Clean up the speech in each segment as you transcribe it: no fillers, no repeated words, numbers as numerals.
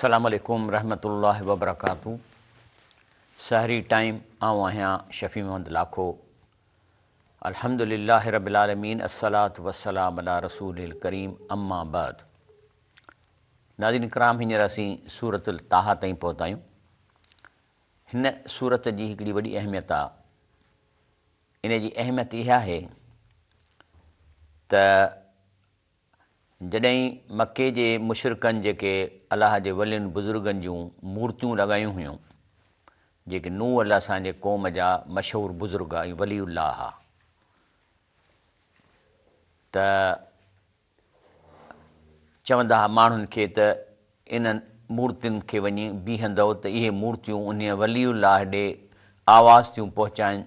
السلام عليڪم رحمة الله وبرڪاته سحري ٽائيم آئون آهيان شفيع محمد لاکو الحمد لله رب العالمين الصلاة والسلام علي رسوله الڪريم اما بعد ناظرين ڪرام هينئر اسين سورة الطه تائين پهتا آهيون هن سورت جي هڪڙي وڏي اهميت آ ان جي اهميت اها آهي ته جڏهن مڪي جي مشرڪن جيڪي الله جي ولين بزرگن جون مورتيون لڳايون هيون، جيڪي نوح الله سائين جي قوم جا مشهور بزرگ ۽ ولي الله ها، ته چوندا ها ماڻهن کي ته انهن مورتين کي وڃي بيهندؤ ته اهي مورتيون انهيء ولي الله ڏي آواز ٿيون پهچائين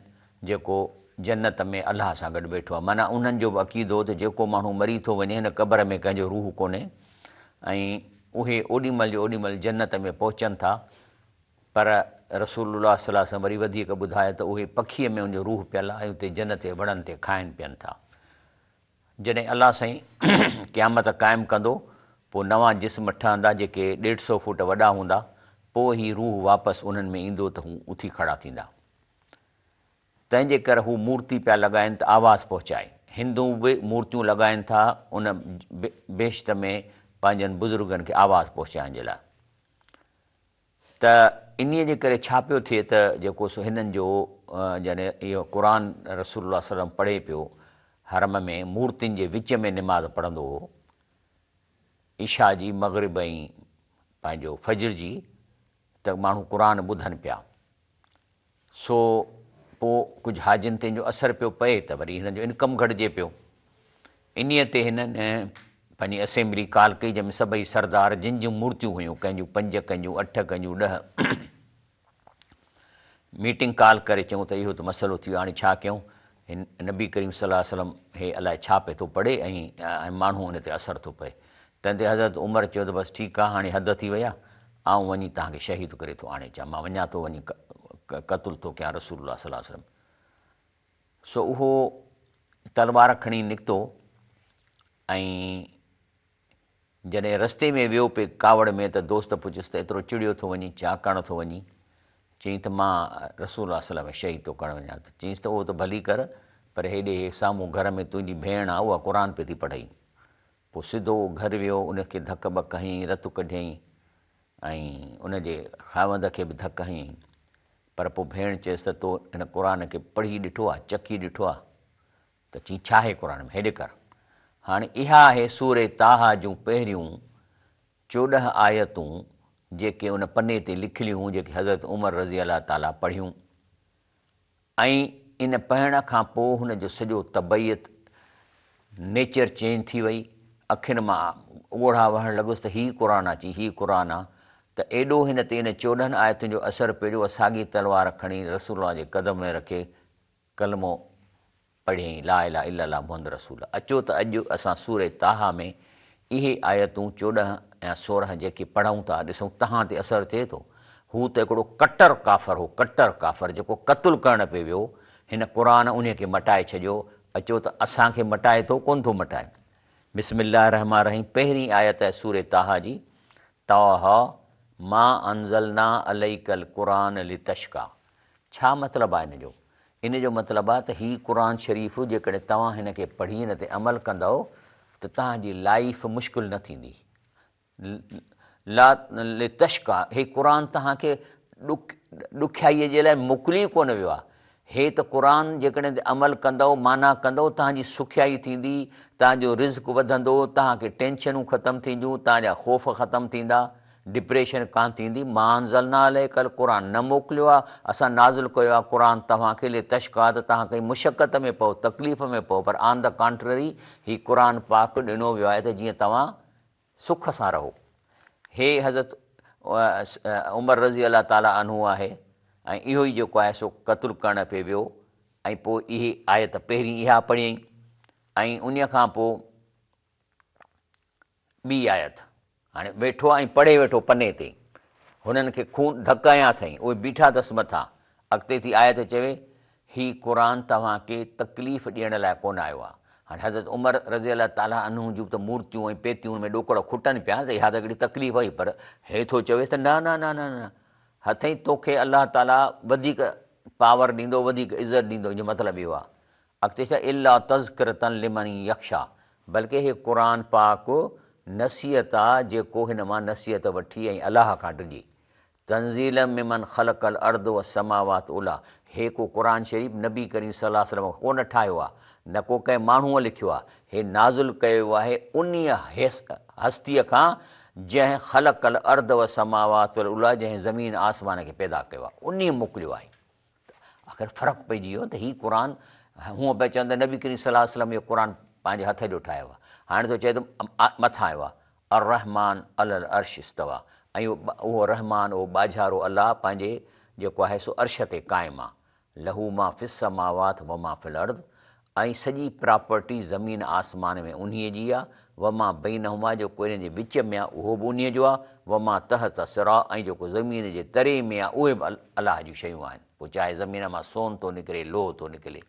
جيڪو جنت ۾ الله سان گڏ ويٺو آهي. معنيٰ انهن جو به عقيدو هو ته جيڪو ماڻهو مري ٿو وڃي هن قبر ۾ ڪنهن جو روح ڪونهي ۽ اهي اوڏي مهل جو اوڏي مهل جنت ۾ پهچن ٿا پر رسول الله صلي الله عليه وسلم وري وڌيڪ ٻڌايو ته اهي پکيء ۾ ان جو روح پيل آهي ۽ اتي جنت جي وڻن تي کائن پين ٿا. جڏهن الله سائين قيامت قائم ڪندو پوء نوان جسم ٺهندا جيڪي ڏيڍ سئو فوٽ وڏا هوندا پوء هي روح واپس انهن ۾ ايندو ته هو اٿي کڙا ٿيندا. تنهن جي ڪر هو مورتي پيا لڳائين ته آواز پهچائي. هندو به مورتيون لڳائين ٿا ان بهشت ۾ پنهنجن بزرگن کي آواز پهچائڻ جي لاء. ته انهيء جي ڪري ڇا پيو ٿئي ته جيڪو سو هنن جو جڏهن اهو قرآن رسول الله صلي الله عليه وسلم پڙهي پيو حرم ۾ مورتين جي وچ ۾ نماز پڙهندو هو عشاء جي مغرب ۽ پنهنجو فجر جي ته ماڻهو قرآن ٻڌن پيا سو پوء ڪجهه حاجين تي ان جو اثر پيو پئي ته وري هنن جو انڪم گهٽجي پيو. انهيء تي هنن پنهنجي اسيمبلي ڪال ڪئي جنهن ۾ سڀئي سردار جن جون مورتيون هيون، ڪنهن جون پنج، ڪنهن جون اٺ، ڪنهن جون 10، ميٽنگ ڪال ڪري چيون ته اهو ته مسئلو ٿي ويو هاڻي ڇا ڪيون؟ هن نبي ڪريم صلي الله عليه وسلم هي الائي ڇا پئي ٿو پڙهي ۽ ماڻهو ان تي اثر ٿو پئي. تنهن تي حضرت عمر چيو ته بس ٺيڪ آهي هاڻي حد ٿي وئي آهي، آئون وڃي توهان کي شهيد ڪري ٿو آڻي اچان، مان وڃان ٿو وڃي قتل ٿو ڪيان رسول الله صلي الله عليه وسلم. سو اهو تلوار کڻي نڪتو ۽ جڏهن رستي ۾ ويو پئي ڪاوڙ ۾ ته دوست پڇيس ته ايترو چڙيو ٿو وڃين ڇا ڪرڻ ٿو وڃين؟ چيائين ته مان رسول الله صلي الله عليه وسلم کي شهيد ٿو ڪرڻ وڃان ته چيائينس ته اهو ته ڀلي ڪر پر هيڏي هي سامهون گهر ۾ تنهنجي ڀيڻ آ اها قرآن پئي ٿي پڙهئي. پوء سڌو گهر ويو ان کي ڌڪ ٻڪ هنيائين رت ڪڍيائين ۽ ان جي خاوند کي به ڌڪ هنيائين پر پوء ڀيڻ چيس ته تو هن قرآن کي پڙهي ڏٺو آ چکي ڏٺو آ؟ ته چيائين ڇا آهي قرآن ۾ هيڏي ڪر. هاڻي اها آهي سورة طٰه جون پهريون 14 آيتون جيڪي ان پني تي لکيل هيون جيڪي حضرت عمر رضي الله تعالٰي پڙهيون ۽ ان پڙهڻ کان پوء هن جو سڄو طبعيت نيچر چينج ٿي وئي اکين مان ڳوڙها وهڻ لڳس ته هي قرآن آ چي هي قرآن آ ته ايڏو هن تي ان 14 آيتن جو اثر پيو جو اها ساڳي تلوار کڻي رسول الله جي قدم ۾ رکي ڪلمو پڙهيائين لا اله الا الله محمد رسول الله اچو ته اڄ اسان سوره طٰه ۾ اهي آيتون 14 يا 16 جيڪي پڙهون ٿا ڏسون تهان تي اثر ٿئي ٿو هو ته هڪڙو ڪٽر ڪافر هو ڪٽر ڪافر جيڪو قتل ڪرڻ پئي ويو هن قرآن انهي کي مٽائي ڇڏيو اچو ته اسان کي مٽائي ٿو ڪونه ٿو مٽائي بسم الله الرحمٰن الرحيم پهرين آيت آهي سوره طٰه جي طٰه ما انزلنا عليک القرآن لتشقيٰ ڇا مطلب آهي ان جو؟ ان جو مطلب آهي ته هي قرآن شريف جيڪڏهن توهان هن کي پڙهي ان تي عمل ڪندؤ ته توهان جي لائيف مشڪل نه ٿيندي. لا لتشقيٰ هي قرآن توهان کي ڏکيائيء جي لاء موڪلي ئي ڪونه ويو آهي. هي ته قرآن جيڪڏهن تي عمل ڪندؤ، معنيٰ ڪندؤ، توهان جي سکيائي ٿيندي، توهان جو رزق وڌندو، توهان کي ٽينشنون ختم ٿينديون، توهان جا خوف ختم ٿيندا. ڊپريشن ڪانه ٿيندي، ما انزلنا عليک القرآن نه موڪليو آهي، اسان نازل ڪيو آهي قرآن توهان کي لتشقيٰ ته توهان ڪنهن مشقت ۾ پئو، تڪليف ۾ پئو، پر آن the contrary هي قرآن پاڪ ڏنو ويو آهي ته جيئن توهان سک سان رهو. هي حضرت عمر رضي الله تعالٰي عنه آهي ۽ اهو ئي جيڪو آهي سو قتل ڪرڻ پئي ويو ۽ پوء اهي آيت پهرين اها پڙهيائين ۽ انهيء کان پوء ٻي آيت، هاڻي ويٺو ۽ پڙهي ويٺو پني تي، هنن کي خون ڌڪ هنيا اٿئين، اهي بيٺا اٿس مٿان. اڳتي ٿي آيت چوي، هي قرآن توهان کي تڪليف ڏيڻ لاء ڪونه آيو آهي، هاڻي حضرت عمر رضي الله تعالٰي عنه جون ته مورتيون ۽ پيتيون ان ۾ ڏوڪڙ کٽن پيا ته اها ته هڪڙي تڪليف هئي پر هي ٿو چويس ته نه نه نه نه نه هٿئين توکي الله تعالٰي وڌيڪ پاور ڏيندو وڌيڪ عزت ڏيندو ان جو مطلب اهو آهي اڳتي ڇا الا تذڪرة لمن يخشيٰ بلڪه هي قرآن پاڪ نصيحت آ جيڪو هن مان نصيحت وٺي ۽ الله کان ڊڄي. تنزيلا ممن خلق الارض والسماوات العليٰ هي ڪو قرآن شريف نبي ڪريم صلي الله عليه وسلم ڪو نه ٺاهيو آ نه ڪو ڪنهن ماڻهوء لکيو آ هي نازل ڪيو ويو آهي انهيء هستيء کان جنهن خلق الارض والسماوات العليٰ جنهن زمين آسمان کي پيدا ڪيو آ انهيء موڪليو آهي. ته آخر فرق پئجي ويو ته هي قرآن هونء پيا چون ته نبي ڪريم صلي الله عليه وسلم اهو قرآن پنهنجي هٿ جو ٺاهيو آهي هاڻي ٿو چئي ته مٿان آيو آهي الرحمان علی العرش استويٰ ۽ اهو رحمان اهو ٻاجهارو الله پنهنجي جيڪو آهي سو عرش تي قائم آهي له ما في السماوات وما في الارض ۽ سڄي پراپرٽي زمين آسمان ۾ انهيء جي آ، وما بينهما جيڪو انهن جي وچ ۾ آ اهو به انهيء جو آ، وما تحت الثريٰ ۽ جيڪو زمين جي تري ۾ آ اهي به الله جون شيون آهن، پوء چاهي زمين مان سون ٿو نڪري لوهه ٿو نڪري.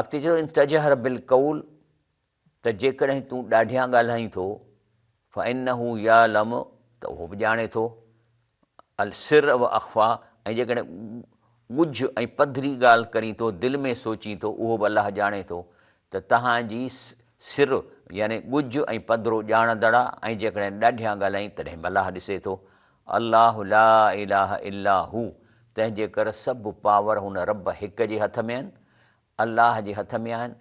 اڳتي چئي ٿو ان تجهر بالقول ته جيڪڏهن تون ڏاڍيان ڳالهائين ٿو، فانه يعلم ته اهو به ڄاڻي ٿو، السر و اخفيٰ ۽ جيڪڏهن ڳجهه ۽ پڌري ڳالهه ڪرين ٿو، دل ۾ سوچين ٿو، اهو به الله ڄاڻي ٿو ته توهان جي سر يعني ڳجهه ۽ پڌرو ڄاڻندڙ آ ۽ جيڪڏهن ڏاڍيان ڳالهائين تڏهن به الله ڏسي ٿو. الله لا اله الا هو تنهن جي ڪر سڀ پاور هن رب هڪ جي هٿ ۾ آهن الله جي هٿ ۾ آهن،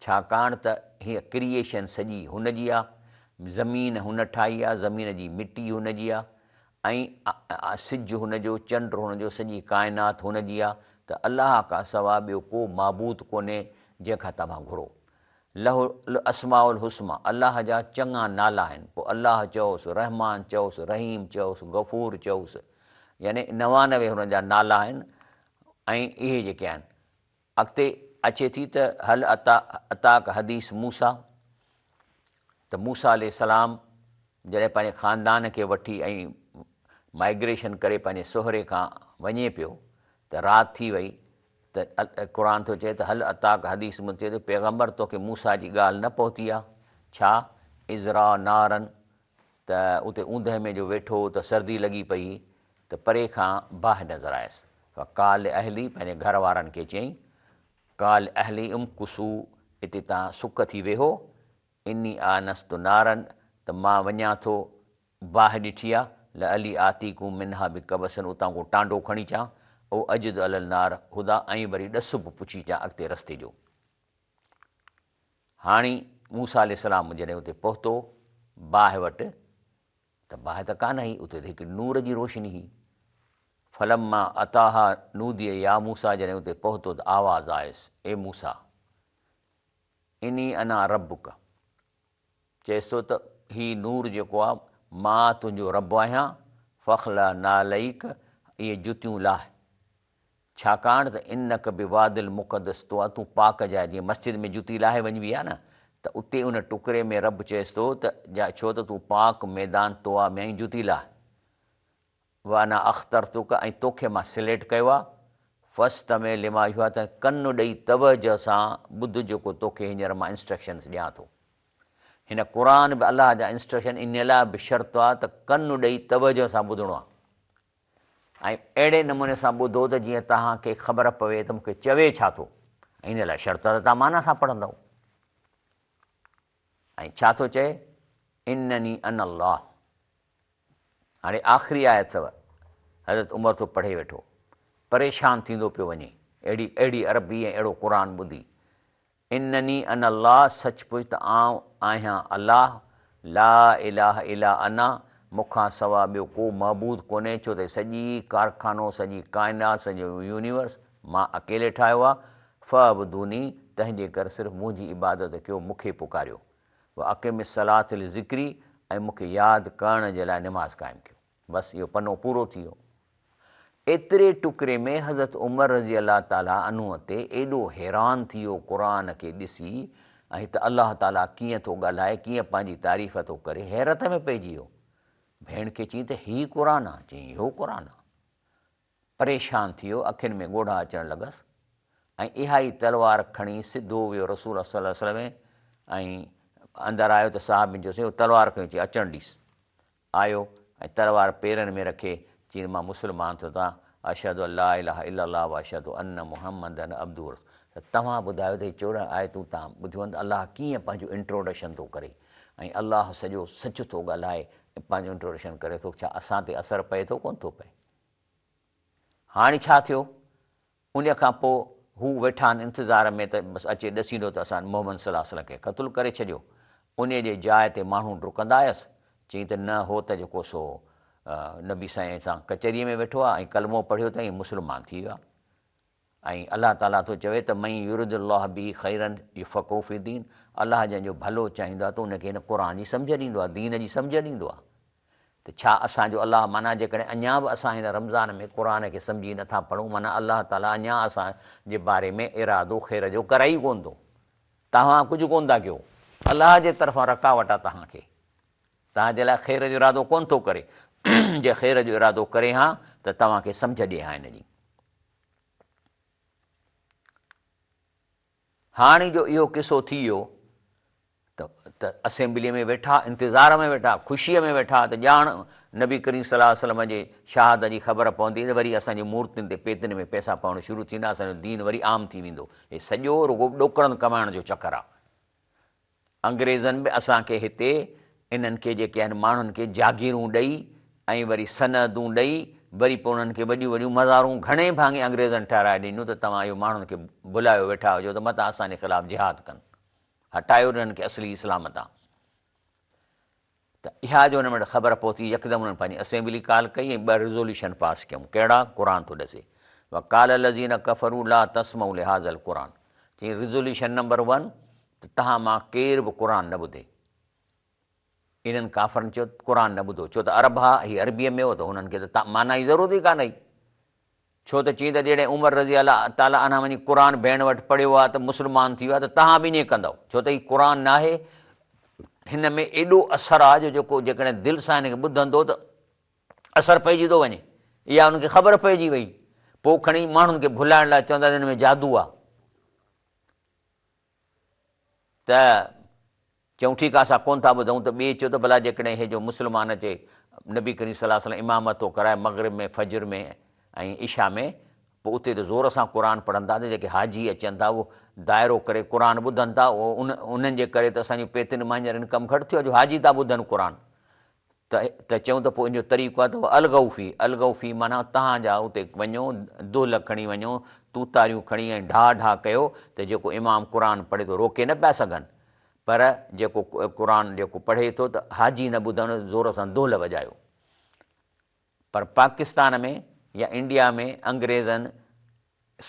ڇاڪاڻ ته هيء ڪريئيشن سڄي هن جي آ، زمين هن ٺاهي آ، زمين جي مٽي هن جي آ ۽ سج هن جو، چنڊ هن جو، سڄي ڪائنات هن جي آ ته الله کان سوا ٻيو ڪو معبود ڪونهي جنهن کان توهان گهرو. له الاسماء الحسنيٰ الله جا چڱا نالا آهن، پوء الله چئوس، رحمان چئوس، رحيم چئوس، غفور چئوس، يعني 99 هن جا نالا آهن ۽ اهي جيڪي آهن. اڳتي اچي ٿي ته هل اتاڪ حديث موسيٰ ته موسيٰ عليه السلام جڏهن پنهنجي خاندان کي وٺي ۽ مائگريشن ڪري پنهنجي سهري کان وڃي پيو ته رات ٿي وئي ته قرآن ٿو چئي ته هل اتاڪ حديث مون چئي ٿو پيغمبر توکي موسيٰ جي ڳالهه نه پهتي آ ڇا اذ رأي نارا ته اتي اوندهه ۾ جو ويٺو هو ته سردي لڳي پئي هئي ته پري کان باهه نظر آيس. فقال لاهله پنهنجي گهر وارن کي چيائين، قال لاهله امڪثوا اتي توهان سڪ ٿي ويهو، اني آنست نارا ته مان وڃان ٿو باهه ڏٺي آ، لعلي آتيڪم منها بقبس اتان ڪو ٽانڊو کڻي اچان، او اجد علي النار هديٰ ۽ وري ڏس به پڇي اچان اڳتي رستي جو. هاڻي موسيٰ عليه السلام جڏهن اتي پهتو باهه وٽ ته باهه ته ڪانه هئي، اتي ته هڪ نور جي روشني هئي. فلما اتاها نودي يا موسيٰ جڏهن اتي پهتو ته آواز آيس، اي موسيٰ! اني انا ربک چيس ٿو ته هي نور جيڪو آ مان تنهنجو رب آهيان، فاخلع نعليک اهي جتيون لاهه. ڇاڪاڻ ته انک بواد المقدس طويٰ تون پاڪ جاء جيئن مسجد ۾ جتي لاهي وڃبي آهي نه ته اتي ان ٽڪري ۾ رب چئيس ٿو ته جا ڇو ته تون پاڪ ميدان طويٰ ۾ آهين جتي لاهه وانا اخترتک ۽ توکي مان سليڪٽ ڪيو آهي فاستمع لما يوحيٰ ته ڪن ڏئي توجه سان ٻڌ جيڪو توکي هينئر مان انسٽرڪشنس ڏيان ٿو. هن قرآن به الله جا انسٽرڪشن ان لاء به شرط آهي ته ڪن ڏئي توجه سان ٻڌڻو آهي. ۽ اهڙي نموني سان ٻڌو ته جيئن توهان کي خبر پوي ته مون کي چوي ڇا ٿو ۽ ان لاء شرط ته توهان معنيٰ سان پڙهندؤ. ۽ ڇا ٿو چئي؟ انني انا الله. هاڻي آخري آيت اٿو، حضرت عمر ٿو پڙهي ويٺو، پريشان ٿيندو پيو وڃي، اهڙي اهڙي عربي ۽ اهڙو قرآن ٻڌي. انني انا الله سچ پچ ته آئون آهيان الله، لا اله الا انا، مون کان سوا ٻيو ڪو معبود ڪونهي ڇو ته سڄي ڪارخانو، سڄي ڪائنات، سڄو يونيورس مان اڪيلي ٺاهيو آهي، فاعبدوني تنهنجي ڪر صرف منهنجي عبادت ڪيو مون کي پڪاريو، واقم الصلوة لذڪري ۽ مون کي ياد ڪرڻ جي لاء نماز قائم ڪيو. بس اهو پنو پورو ٿي ويو. ايتري ٽڪري ۾ حضرت عمر رضي الله تعالٰي عنه تي ايڏو حيران ٿي ويو قرآن کي ڏسي ۽ هت الله تعالٰي ڪيئن ٿو ڳالهائي ڪيئن پنهنجي تعريف ٿو ڪري حيرت ۾ پئجي ويو. ڀيڻ کي چيائين ته هي قرآن آ؟ چيائين اهو قرآن آ. پريشان ٿي ويو اکين ۾ ڳوڙها اچڻ لڳس ۽ اها ئي تلوار کڻي سڌو ويو رسول الله صلي الله عليه وسلم ۽ اندر آيو ته صحابين چيو سائين اهو تلوار کنيو چي اچڻ ڏيس. آيو ۽ تلوار پيرن ۾ رکي چيائين مان مسلمان ٿيو ٿان اشهد ان لا اله الا الله و اشهد ان محمدا عبده ورسوله ته توهان ٻڌايو ته هي 14 آيتون توهان ٻڌيون آهن ته الله ڪيئن پنهنجو انٽروڊڪشن ٿو ڪري ۽ الله سڄو سچ ٿو ڳالهائي ۽ پنهنجو انٽروڊڪشن ڪري ٿو ڇا اسان تي اثر پئي ٿو ڪونه ٿو پئي هاڻي ڇا ٿيو انهيء کان پوء هو ويٺا آهن انتظار ۾ ته بس اچي ڏسيندو ته اسان محمد صلي الله عليه وسلم کي قتل ڪري ڇڏيو. انهيء جي جاء تي ماڻهو ڊڪندا آيس. چيائين ته نه هو ته جيڪو سو نبي سائين سان ڪچهريء ۾ ويٺو آهي ۽ ڪلمو پڙهيو اٿائين ۽ مسلمان ٿي ويو آهي. ۽ الله تعاليٰ ٿو چوي ته من يرد الله به خيرا يفقهه في الدين الله جنهن جو ڀلو چاهيندو آهي ته ان کي هن قرآن جي سمجهه ڏيندو آهي، دين جي سمجهه ڏيندو آهي. ته ڇا اسان جو الله معنيٰ جيڪڏهن اڃا به اسان هن رمضان ۾ قرآن کي سمجهي نه ٿا پڙهون معنيٰ الله تعاليٰ اڃا اسان جي باري ۾ ارادو خير جو ڪرائي ئي ڪونه ٿو. توهان ڪجهه ڪونه ٿا ڪيو. الله جي طرفان رڪاوٽ آهي توهان کي. توهان جي لاء خير جو ارادو ڪونه ٿو ڪري. جي خير جو ارادو ڪري ها ته توهان کي سمجهه ڏئي ها ان جي. هاڻي جو اهو قصو ٿي ويو ته ته اسيمبليء ۾ ويٺا، انتظار ۾ ويٺا، خوشيء ۾ ويٺا ته ڄاڻ نبي ڪريم صلي الله عليه وسلم جي شهادت جي خبر پوندي ته وري اسان جي مورتين تي پيتين ۾ پئسا پوڻ شروع ٿيندا، اسان جو دين وري عام ٿي ويندو. هي سڄو رڳو ڏوڪڙن ڪمائڻ جو چڪر آ. انگريزن به اسان کي هتي انهن کي جيڪي آهن ماڻهن کي جاگيرون ڏئي ۽ وري سندون ڏئي وري پوء انهن کي وڏيون وڏيون مزارون گهڻي ڀاڱي انگريزن ٺهرائي ڏنيون ته توهان اهو ماڻهن کي ڀلايو ويٺا هجو ته متان اسان جي خلاف جهاد ڪن. هٽايو انهن کي اصلي اسلام تان. ته اها جو انهن وٽ خبر پهتي يڪدم انهن پنهنجي اسيمبلي ڪال ڪئي ۽ ٻه ريزوليوشن پاس ڪيائون. ڪهڙا؟ قرآن ٿو ڏسي. وقال الذين ڪفروا لا تسمعوا لهذا القرآن چيائين ريزوليوشن نمبر ون ته توهان مان ڪير به قرآن نه ٻڌي. انهن ڪافرن چيو ته قرآن نه ٻڌو ڇو ته عرب ها هي عربيء ۾ هو ته هنن کي ته معنيٰ جي ضرورت ئي ڪانه هئي. ڇو ته چيائين ته جڏهن عمر رضي الله تعالٰي عنه وڃي قرآن ڀيڻ وٽ پڙهيو آهي ته مسلمان ٿي ويو آهي ته توهان به ائين ڪندؤ ڇو ته هي قرآن ناهي هن ۾ ايڏو اثر آهي جو جيڪو جيڪڏهن دل سان هن کي ٻڌندو ته اثر پئجي ٿو وڃي اها هن کي خبر پئجي وئي پوء کڻي ماڻهن کي ڀلائڻ لاء چوندا ته هن ۾ جادو آهي ته چئون ٺيڪ آ اسان ڪونه ٿا ٻڌون ته ٻئي چيو ته ڀلا جيڪڏهن هي جو مسلمان اچي نبي ڪريم صلي الله عليه وسلم امامت ٿو ڪرائي مغرب ۾ فجر ۾ ۽ عشاء ۾ پوء اتي ته زور سان قرآن پڙهن ٿا ته جيڪي حاجي اچن ٿا اهو دائرو ڪري قرآن ٻڌن ٿا اهو ان انهن جي ڪري ته اسان جون پيتين مان هينئر انڪم گهٽ ٿيو جو حاجي ٿا ٻڌن قرآن ته ته چئون ته پوء ان جو طريقو آهي ته الغوا فيه، الغوا فيه معنيٰ توهان جا اتي وڃو، دهل کڻي وڃو، توتاريون کڻي ۽ ڍاء ڍاء ڪيو ته جيڪو امام قرآن پڙهي ٿو روڪي نه پيا سگهن پر جيڪو قرآن جيڪو پڙهي ٿو ته حاجي نه ٻڌن زور سان دهل وڄايو. پر پاڪستان ۾ يا انڊيا ۾ انگريزن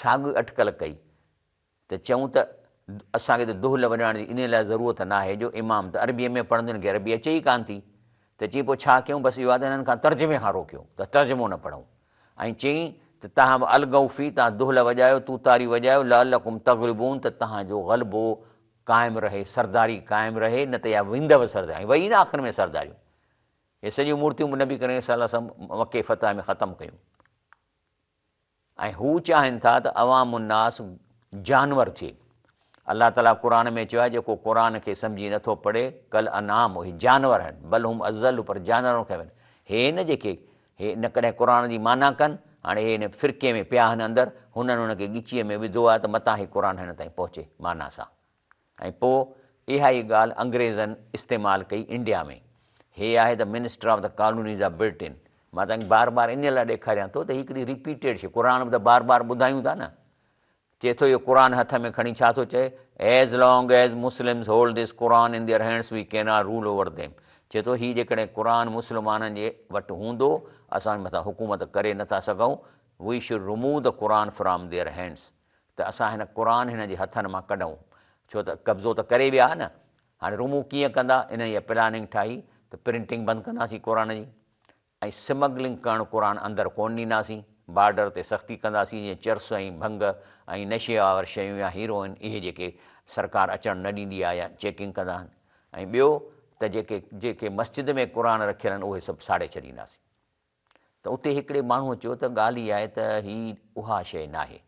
ساڳي اٽڪل ڪئي. ته چئون ته اسان کي ته دهل وڄائڻ جي انهيء لاء ضرورت ناهي جو امام ته عربيء ۾ پڙهندو هن کي عربي اچي ئي ڪانه ٿي ته چيائين پوء ڇا ڪيون بس اهو آهي ته هنن کان ترجمي کان روڪيو ته ترجمو نه پڙهون ۽ چيائين ته توهان به الغوا في توهان دهل وڄايو توتاريون وڄايو لعلڪم تغلبون ته توهان جو غلبو قائم رهي سرداري قائم رهي نه ته اها ويندؤ سرداري ۽ وئي نه آخر ۾ سرداريون اهي سڄيون مورتيون به نبي ڪريم صلي الله عليه وسلم مڪي فتح ۾ ختم ڪيون. ۽ هو چاهين ٿا ته عوام الناس جانور ٿئي. الله تعاليٰ قرآن ۾ چيو آهي جيڪو قرآن کي سمجهي نه ٿو پڙهي ڪالانعام اهي جانور آهن بل هم اضل پر جانورن کان به هي نه جيڪي هي نه ڪڏهن قرآن جي معنيٰ ڪن هاڻي هي هن فرقي ۾ پيا آهن اندر هنن هن کي ڳچيء ۾ وڌو آهي ته متان هي قرآن هن تائين پهچي معنيٰ سان. ۽ پوء اها ئي ڳالهه انگريزن استعمال ڪئي انڊيا ۾. هي آهي ته minister of the colonies of Britain. مان توهان کي بار بار ان لاء ڏيکاريان ٿو ته هي هڪڙي رپيٽيڊ شيء قرآن به ته بار بار ٻڌايون ٿا نه. چئي ٿو اهو قرآن هٿ ۾ کڻي ڇا ٿو چئي As long as Muslims hold this Quran in their hands we cannot rule over them. چئي ٿو هي جيڪڏهن قرآن مسلمانن جي وٽ هوندو اسان مٿان حڪومت ڪري نه ٿا سگهون We should remove the Quran from their hands. ته اسان هن قرآن هن جي هٿن مان ڪڍون ڇو ته قبضو ته ڪري ويا نه هاڻي رمو ڪيئن ڪندا انهن اها پلاننگ ٺاهي ته پرنٽنگ بند ڪنداسين قرآن جي ۽ سمگلنگ ڪرڻ قرآن اندر ڪونه ڏينداسين بارڊر تي سختي ڪنداسين جيئن چرس ۽ ڀنگ ۽ نشي آور شيون يا هيروئن اهي جيڪي سرڪار اچڻ نه ڏيندي آهي يا چيڪنگ ڪندا آهن ۽ ٻيو ته جيڪي جيڪي مسجد ۾ قرآن رکيل آهن اهي سڀ ساڙي ڇڏينداسين. ته اتي هڪڙي ماڻهوء چيو ته ڳالهه اها آهي ته هي اها شيء ناهي.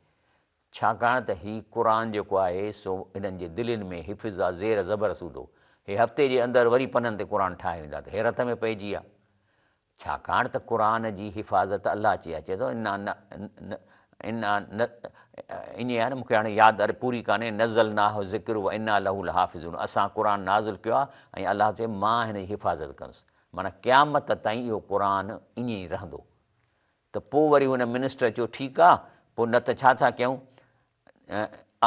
ڇاڪاڻ ته هي قرآن جيڪو آهي سو هنن جي دلين ۾ حفظ آ زير زبر سوڌو. هي هفتي جي اندر وري پنن تي قرآن ٺاهي ويندا ته حيرت ۾ پئجي ويا. ڇاڪاڻ ته قرآن جي حفاظت الله چئي آ چئي ٿو انا انا ائين آهي نه مون کي هاڻي ياد پوري ڪانهي نزلناه الذڪر وانا له لحافظون اسان قرآن نازل ڪيو آهي ۽ الله چئي مان هن جي حفاظت ڪندس معنيٰ قيامت تائين اهو قرآن ائين ئي رهندو ته پوء وري هن منسٽر چيو ٺيڪ آ پوء نه ته ڇا ٿا ڪيون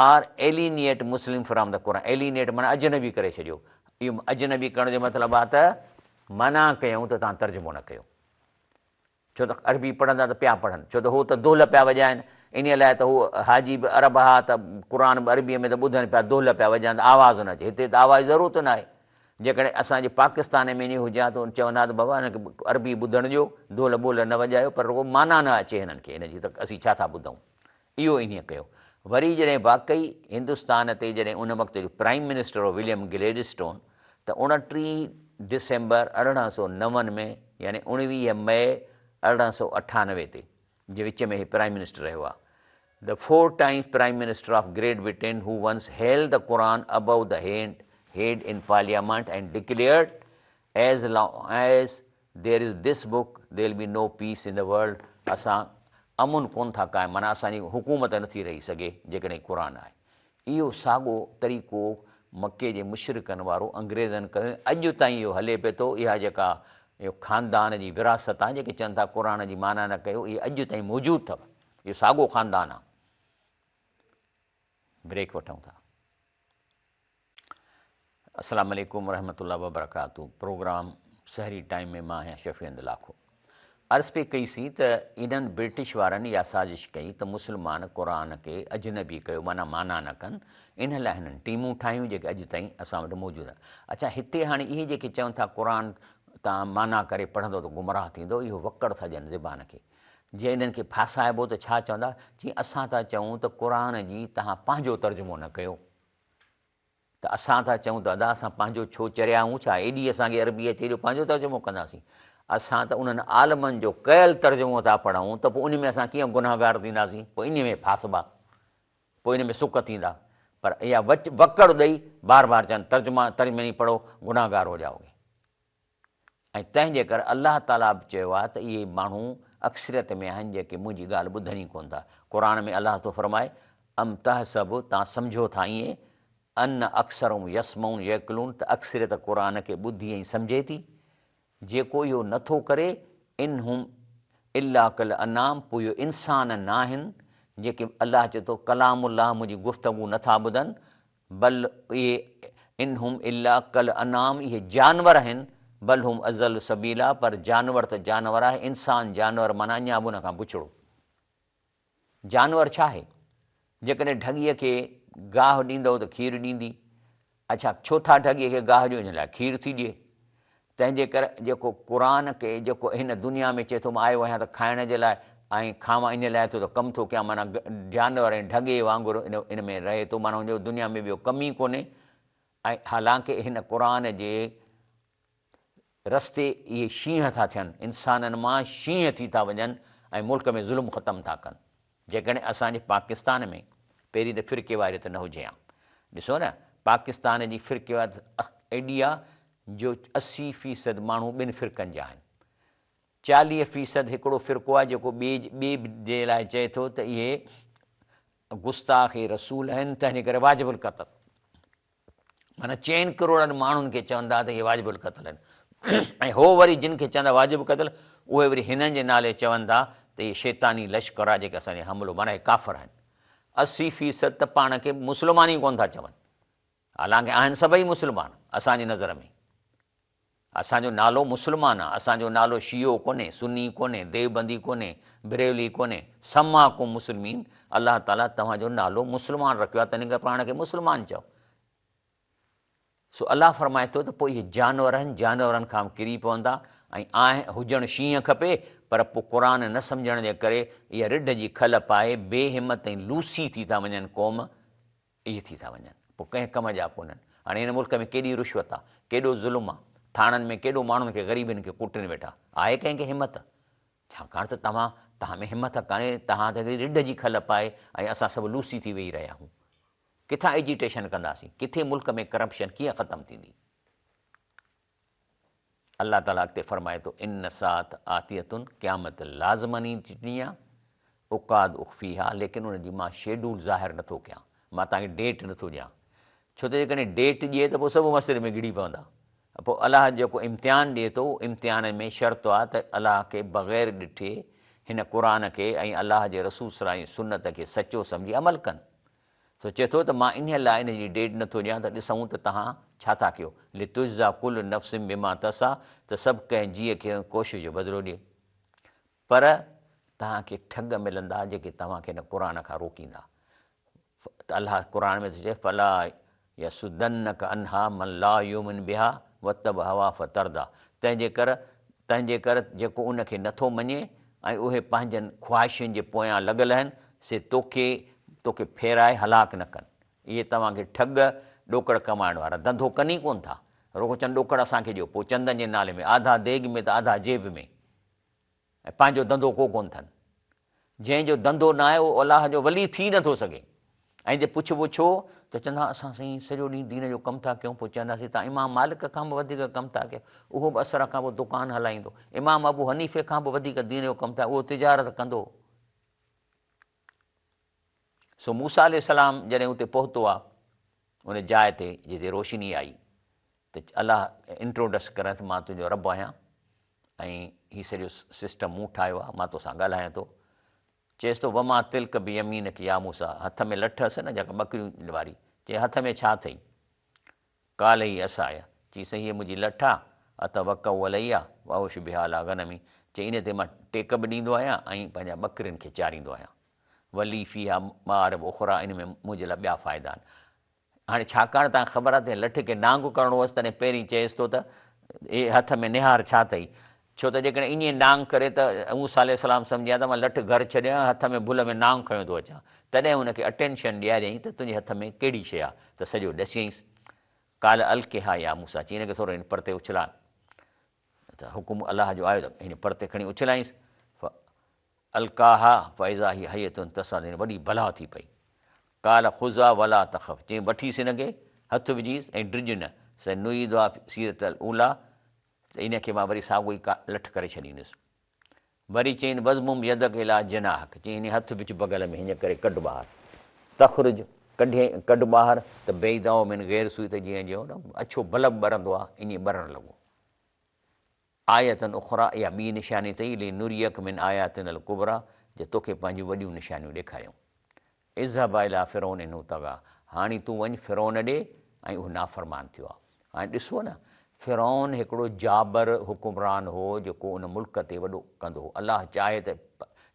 or alienate Muslim from the Quran alienate معنيٰ اجنبي ڪري ڇڏيو اهو اجنبي ڪرڻ جو مطلب آ ته منع ڪيون ته توهان ترجمو نه ڪيو ڇو ته عربي پڙهندا ته پيا پڙهن ڇو ته هو ته دهل پيا وڄائن انهي لاء ته هو حاجي به عرب ها ته قرآن به عربي ۾ ته ٻڌن پيا دهل پيا وڄائن ته آواز نه اچي هتي ته آواز جي ضرورت نه آهي جيڪڏهن اسان جي پاڪستان ۾ ائين هجي ها ته چون ها ته بابا هنن کي عربي ٻڌڻ ڏيو، دهل ٻول نه وڄايو پر رڳو معنيٰ نه اچي هنن کي هن جي ته اسين ڇا ٿا ٻڌون. اهو انهيء ڪيو. وري جڏهن واقعي هندستان تي جڏهن ان وقت جو پرائيم منسٽر هو وليم گليڊسٽون ته 29 ڊسمبر 1809 ۾ يعني 19 مئي 1898 تي جي وچ ۾ هي پرائيم منسٽر رهيو آهي. The four times prime minister of Great Britain who once held the Quran above the hand head in parliament and declared as long as there is this book there will be no peace in the world اسان امن ڪون ٿا قائم معنيٰ اسان جي حڪومت نٿي رهي سگهي جيڪڏهن قرآن آهي. اهو ساڳو طريقو مڪي جي مشرڪن وارو انگريزن ڪيو ۽ اڄ تائين اهو هلي پئي ٿو. اها جيڪا اهو خاندان جي وراثت آهي جيڪي چون ٿا قرآن جي معنيٰ نه ڪيو اهي اڄ تائين موجود اٿو. اهو ساڳو خاندان آهي. بريڪ وٺون ٿا. السلام عليڪم ورحمة الله وبرڪاته پروگرام سحري ٽائيم ۾ مان آهيان شفيع احمد لاکو عرض پئي ڪئي سين ته انهن برٽش وارن اها سازش ڪئي ته مسلمان قرآن کي اجنبي ڪيو معنيٰ معنيٰ نه ڪن ان لاء هنن ٽيمون ٺاهيون جيڪي اڄ تائين اسان وٽ موجود آهن اڇا هتي هاڻي اهي جيڪي چون ٿا قرآن تان معنيٰ ڪري پڙهندو ته گمراهه ٿيندو اهو وڪڙ ٿا ڏين زبان کي جي انهن کي ڦاسائبو ته ڇا چوندا چي اسان ٿا چئون ته قرآن جي تهان پنهنجو ترجمو نه ڪيو ته اسان ٿا چئون ته ادا اسان پنهنجو ڇو چريا آهيون ڇا ايڏي اسان کي عربي اچي جو پنهنجو ترجمو ڪنداسين اسان ته انهن عالمن جو ڪيل ترجمو ٿا پڙهون ته پوء ان ۾ اسان ڪيئن گنهگار ٿينداسين پوء ان ۾ ڦاسبا پوء ان ۾ سڪ ٿيندا پر اها وچ وڪڙ ڏئي بار بار چون ترجما ترجمني پڙهو گنهگار هو جائوگي ۽ تنهن جي ڪري الله تعاليٰ به چيو آهي ته اهي ماڻهو اڪثريت ۾ آهن جيڪي منهنجي ڳالهه ٻڌن ئي ڪونه ٿا. قرآن ۾ الله ٿو فرمائي، ام تحسب توهان سمجهو ٿا ائين، ان اڪثرهم يسمعون يعقلون ته اڪثريت قرآن کي ٻڌي ۽ سمجهي ٿي، جيڪو اهو نه ٿو ڪري، ان هم الا ڪالانعام پوء اهي انسان ناهن جيڪي الله چئي ٿو ڪلام الله منهنجي گفتگو نه ٿا ٻڌن، بل اهي ان هم الا ڪالانعام اهي جانور آهن بل هم اضل سبيلا پر جانور ته جانور آهي انسان جانور معنيٰ اڃا به ان کان بڇڙو. جانور ڇا آهي؟ جيڪڏهن ڍڳيء کي گاهه ڏيندؤ ته کير ڏيندي. اڇا ڇو ٿا ڍڳيء کي گاهه ڏيو؟ ان لاء کير ٿي ڏئي. تنهن جي ڪري جيڪو قرآن کي جيڪو هن دنيا ۾ چئي ٿو مان آيو آهيان ته کائڻ جي لاء ۽ کاوان ان لاء ٿو ته ڪم ٿو ڪيان معنيٰ جانور ۽ ڍڳي وانگر ان ۾ رهي ٿو معنيٰ ان جو دنيا ۾ ٻيو ڪم ئي ڪونهي ۽ حالانڪه هن قرآن جي رستي اهي شينهن ٿا ٿين انسانن مان شينهن ٿي ٿا وڃن ۽ ملڪ ۾ ظلم ختم ٿا ڪن. جيڪڏهن اسان جي پاڪستان ۾ پهرين ته فرقيواريت نه هجي ها. ڏسو نه پاڪستان جي فرقيواريت ايڏي آ جو 80 فيصد ماڻهو ٻن فرقن جا آهن. 40 فيصد هڪڙو فرقو آهي جيڪو ٻئي ٻئي جي لاء چئي ٿو ته اهي گستاخ رسول آهن تنهن ڪري واجب القتل. معنيٰ چئن ڪروڙن ماڻهن کي چوندا ته اهي واجب القتل آهن ۽ هو وري جن کي چوندا واجب قتل اهي وري هنن جي نالي چون ٿا ته اهي شيطاني لشڪر آهي جيڪي اسان جي حملو معنيٰ اهي ڪافر آهن. 80% ته پاڻ کي مسلمان ئي ڪونه ٿا چون حالانڪه آهن سڀئي مسلمان اسان جي نظر ۾. اسان جو نالو مسلمان آ، اسان جو نالو شيعو ڪونهي، سني ڪونهي، ديوبندي ڪونهي، بريلوي ڪونهي، سماڪم مسلمين، الله تعاليٰ توهان جو نالو مسلمان رکيو آ، تنهن ڪري پاڻ کي مسلمان چئو. سو الله فرمائي ٿو ته پوء اهي جانور آهن، جانورن کان به ڪري پوندا ۽ آهن هجڻ شينهن کپي، پر پوء قرآن نه سمجهڻ جي ڪري اها رڍ جي کل پائي بي همت ۽ لوسي ٿي ٿا وڃن قوم، اهي ٿي ٿا وڃن پوء ڪنهن ڪم جا ڪونهن. هاڻي هن ملڪ ۾ ڪيڏي رشوت آ، ڪيڏو ظلم آ، ٿاڻن ۾ ڪيڏو ماڻهن کي غريبن کي ڪٽين ويٺا، آهي ڪنهن کي همت؟ ڇاڪاڻ ته توهان توهان ۾ همٿ ڪانهي، توهان ته هڪڙي رڍ جي کل پائي ۽ اسان سڀ لوسي ٿي ويهي رهيا آهيون. ڪٿان ايجيٽيشن ڪنداسين؟ ڪٿي ملڪ ۾ ڪرپشن ڪيئن ختم ٿيندي؟ الله تعاليٰ اڳتي فرمائي ٿو، ان الساعة آتية قيامت لازماً اچڻي آ، اڪاد اخفيها ليڪن ان جي مان شيڊول ظاهر نٿو ڪيان، مان توهان کي ڊيٽ نٿو ڏيان، ڇو ته جيڪڏهن ڊيٽ ڏئي ته پوء سڀ مسجد ۾ گهڙي پوندا، پوء الله جيڪو امتحان ڏئي ٿو، امتحان ۾ شرط آ ته الله کي بغير ڏٺي هن قرآن کي ۽ الله جي رسول صلي الله جي سنت کي سچو سمجهي عمل ڪن. سو چئي ٿو ته مان انهيء لاء ان جي ڊيٽ نٿو ڏيان ته ڏسون ته توهان ڇا ٿا ڪيو، لتجزيٰ ڪل نفس بما تسعيٰ ته سڀ ڪنهن جيء کي ڪوشش جو بدلو ڏئي. پر توهان کي ٺڳ ملندا جيڪي توهان کي هن قرآن کان روڪيندا. ته الله قرآن ۾ ٿو چئي فلا يصدنک عنها من لا يؤمن بها واتبع هواه فترديٰ تنهن جي ڪر تنهن جي ڪر جيڪو ان کي نٿو مڃي ۽ اهي پنهنجن خواهشن جي پويان لڳل آهن سي توکي توکي ڦيرائي هلاڪ نه ڪن. اهي توهان کي ٺڳ ڏوڪڙ ڪمائڻ وارا ڌنڌو ڪن ئي ڪونه ٿا. رڳو چون ڏوڪڙ اسان کي ڏيو پوء چندن جي نالي ۾ آڌا ديڳ ۾ ته آڌا جيب ۾. ۽ پنهنجو ڌنڌو ڪو ڪونه اٿن. جنهن جو ڌنڌو نه آهي اهو الله جو ولي ٿي نه ٿو سگهي. ۽ جي پڇبو ڇو ته چوندا اسان سائين سڄو ڏينهن دين جو ڪم ٿا ڪيون پوء چونداسين توهان امام مالڪ کان به وڌيڪ ڪم ٿا ڪيو اهو به عصر کان پوء دڪان هلائيندو امام ابو حنيفي کان به وڌيڪ دين جو ڪم ٿا اهو تجارت ڪندو. سو موسيٰ عليه السلام جڏهن اتي پهتو آ ان جاء تي جتي روشني آئي ته الله انٽروڊس ڪرائين ته مان تنهنجو رب آهيان ۽ هي سڄو سسٽم مون ٺاهيو آهي مان توسان ڳالهايان ٿو. چيس ٿو وما تلڪ بيمينڪ يا موسيٰ هٿ ۾ لٺ هئس نه جيڪا ٻڪريون واري چي هٿ ۾ ڇا اٿئي؟ قال هي عصاي چي سائين هيء منهنجي لٺ آ اتوڪأ عليها واهش بها علي غنمي چي ان تي مان ٽيڪ به ڏيندو آهيان ۽ پنهنجا ٻڪرين کي چاريندو آهيان ولي فيها مآرب اخريٰ ان ۾ منهنجي لاء ٻيا فائدا آهن. هاڻي ڇاڪاڻ تان خبر آهي ته لٺ کي نانگ ڪرڻو هوس تڏهن پهرين چيس ٿو ته هي هٿ ۾ نهار ڇا اٿئي؟ ڇو ته جيڪڏهن ائين نانگ ڪري ته موسيٰ عليه السلام سمجهي ها ته مان لٺ گهر ڇڏيان هٿ ۾ ڀل ۾ نانگ کنيو ٿو اچان. تڏهن هن کي اٽينشن ڏياريائين ته تنهنجي هٿ ۾ ڪهڙي شيء آهي ته سڄو ڏسيائينس. قال القها يا موسيٰ چي هن کي ٿورو هن پرتي اڇلاء ته حڪم الله جو آيو ته هن پرتي کڻي اڇلائينس. القاها فاذا هي حية تسعي يعني وڏي بلا ٿي پئي. قال خذها ولا تخف چيائين وٺيس هن کي، هٿ وجهيس ۽ ڊڄ نه، سنعيدها سيرتها الاوليٰ ته ان کي مان وري ساڳيو ئي لٺ ڪري ڇڏيندس. وري چيائين واضمم يدک الي جناحک چيائين هن هٿ وجهه بغل ۾ هيئن ڪري ڪڍ ٻاهر. تخرج ڪڍيائين ڪڍ ٻاهر ته بيضاء من غير سوء ته جيئن جو نه اڇو بلب ٻرندو آهي ائين ٻرڻ لڳو. آية اخريٰ اها ٻي نشاني اٿئي، لنريک من آياتنا الڪبريٰ جو توکي پنهنجون وڏيون نشانيون ڏيکاريون. اذهب الي فرعون انه طغيٰ هاڻي تون وڃ فرعون ڏي ۽ اهو نافرمان ٿيو آهي. هاڻي ڏسو نه فرعون هڪڙو جابر حڪمران هو جيڪو ان ملڪ تي وڏو ڪندو هو. الله چاهي ته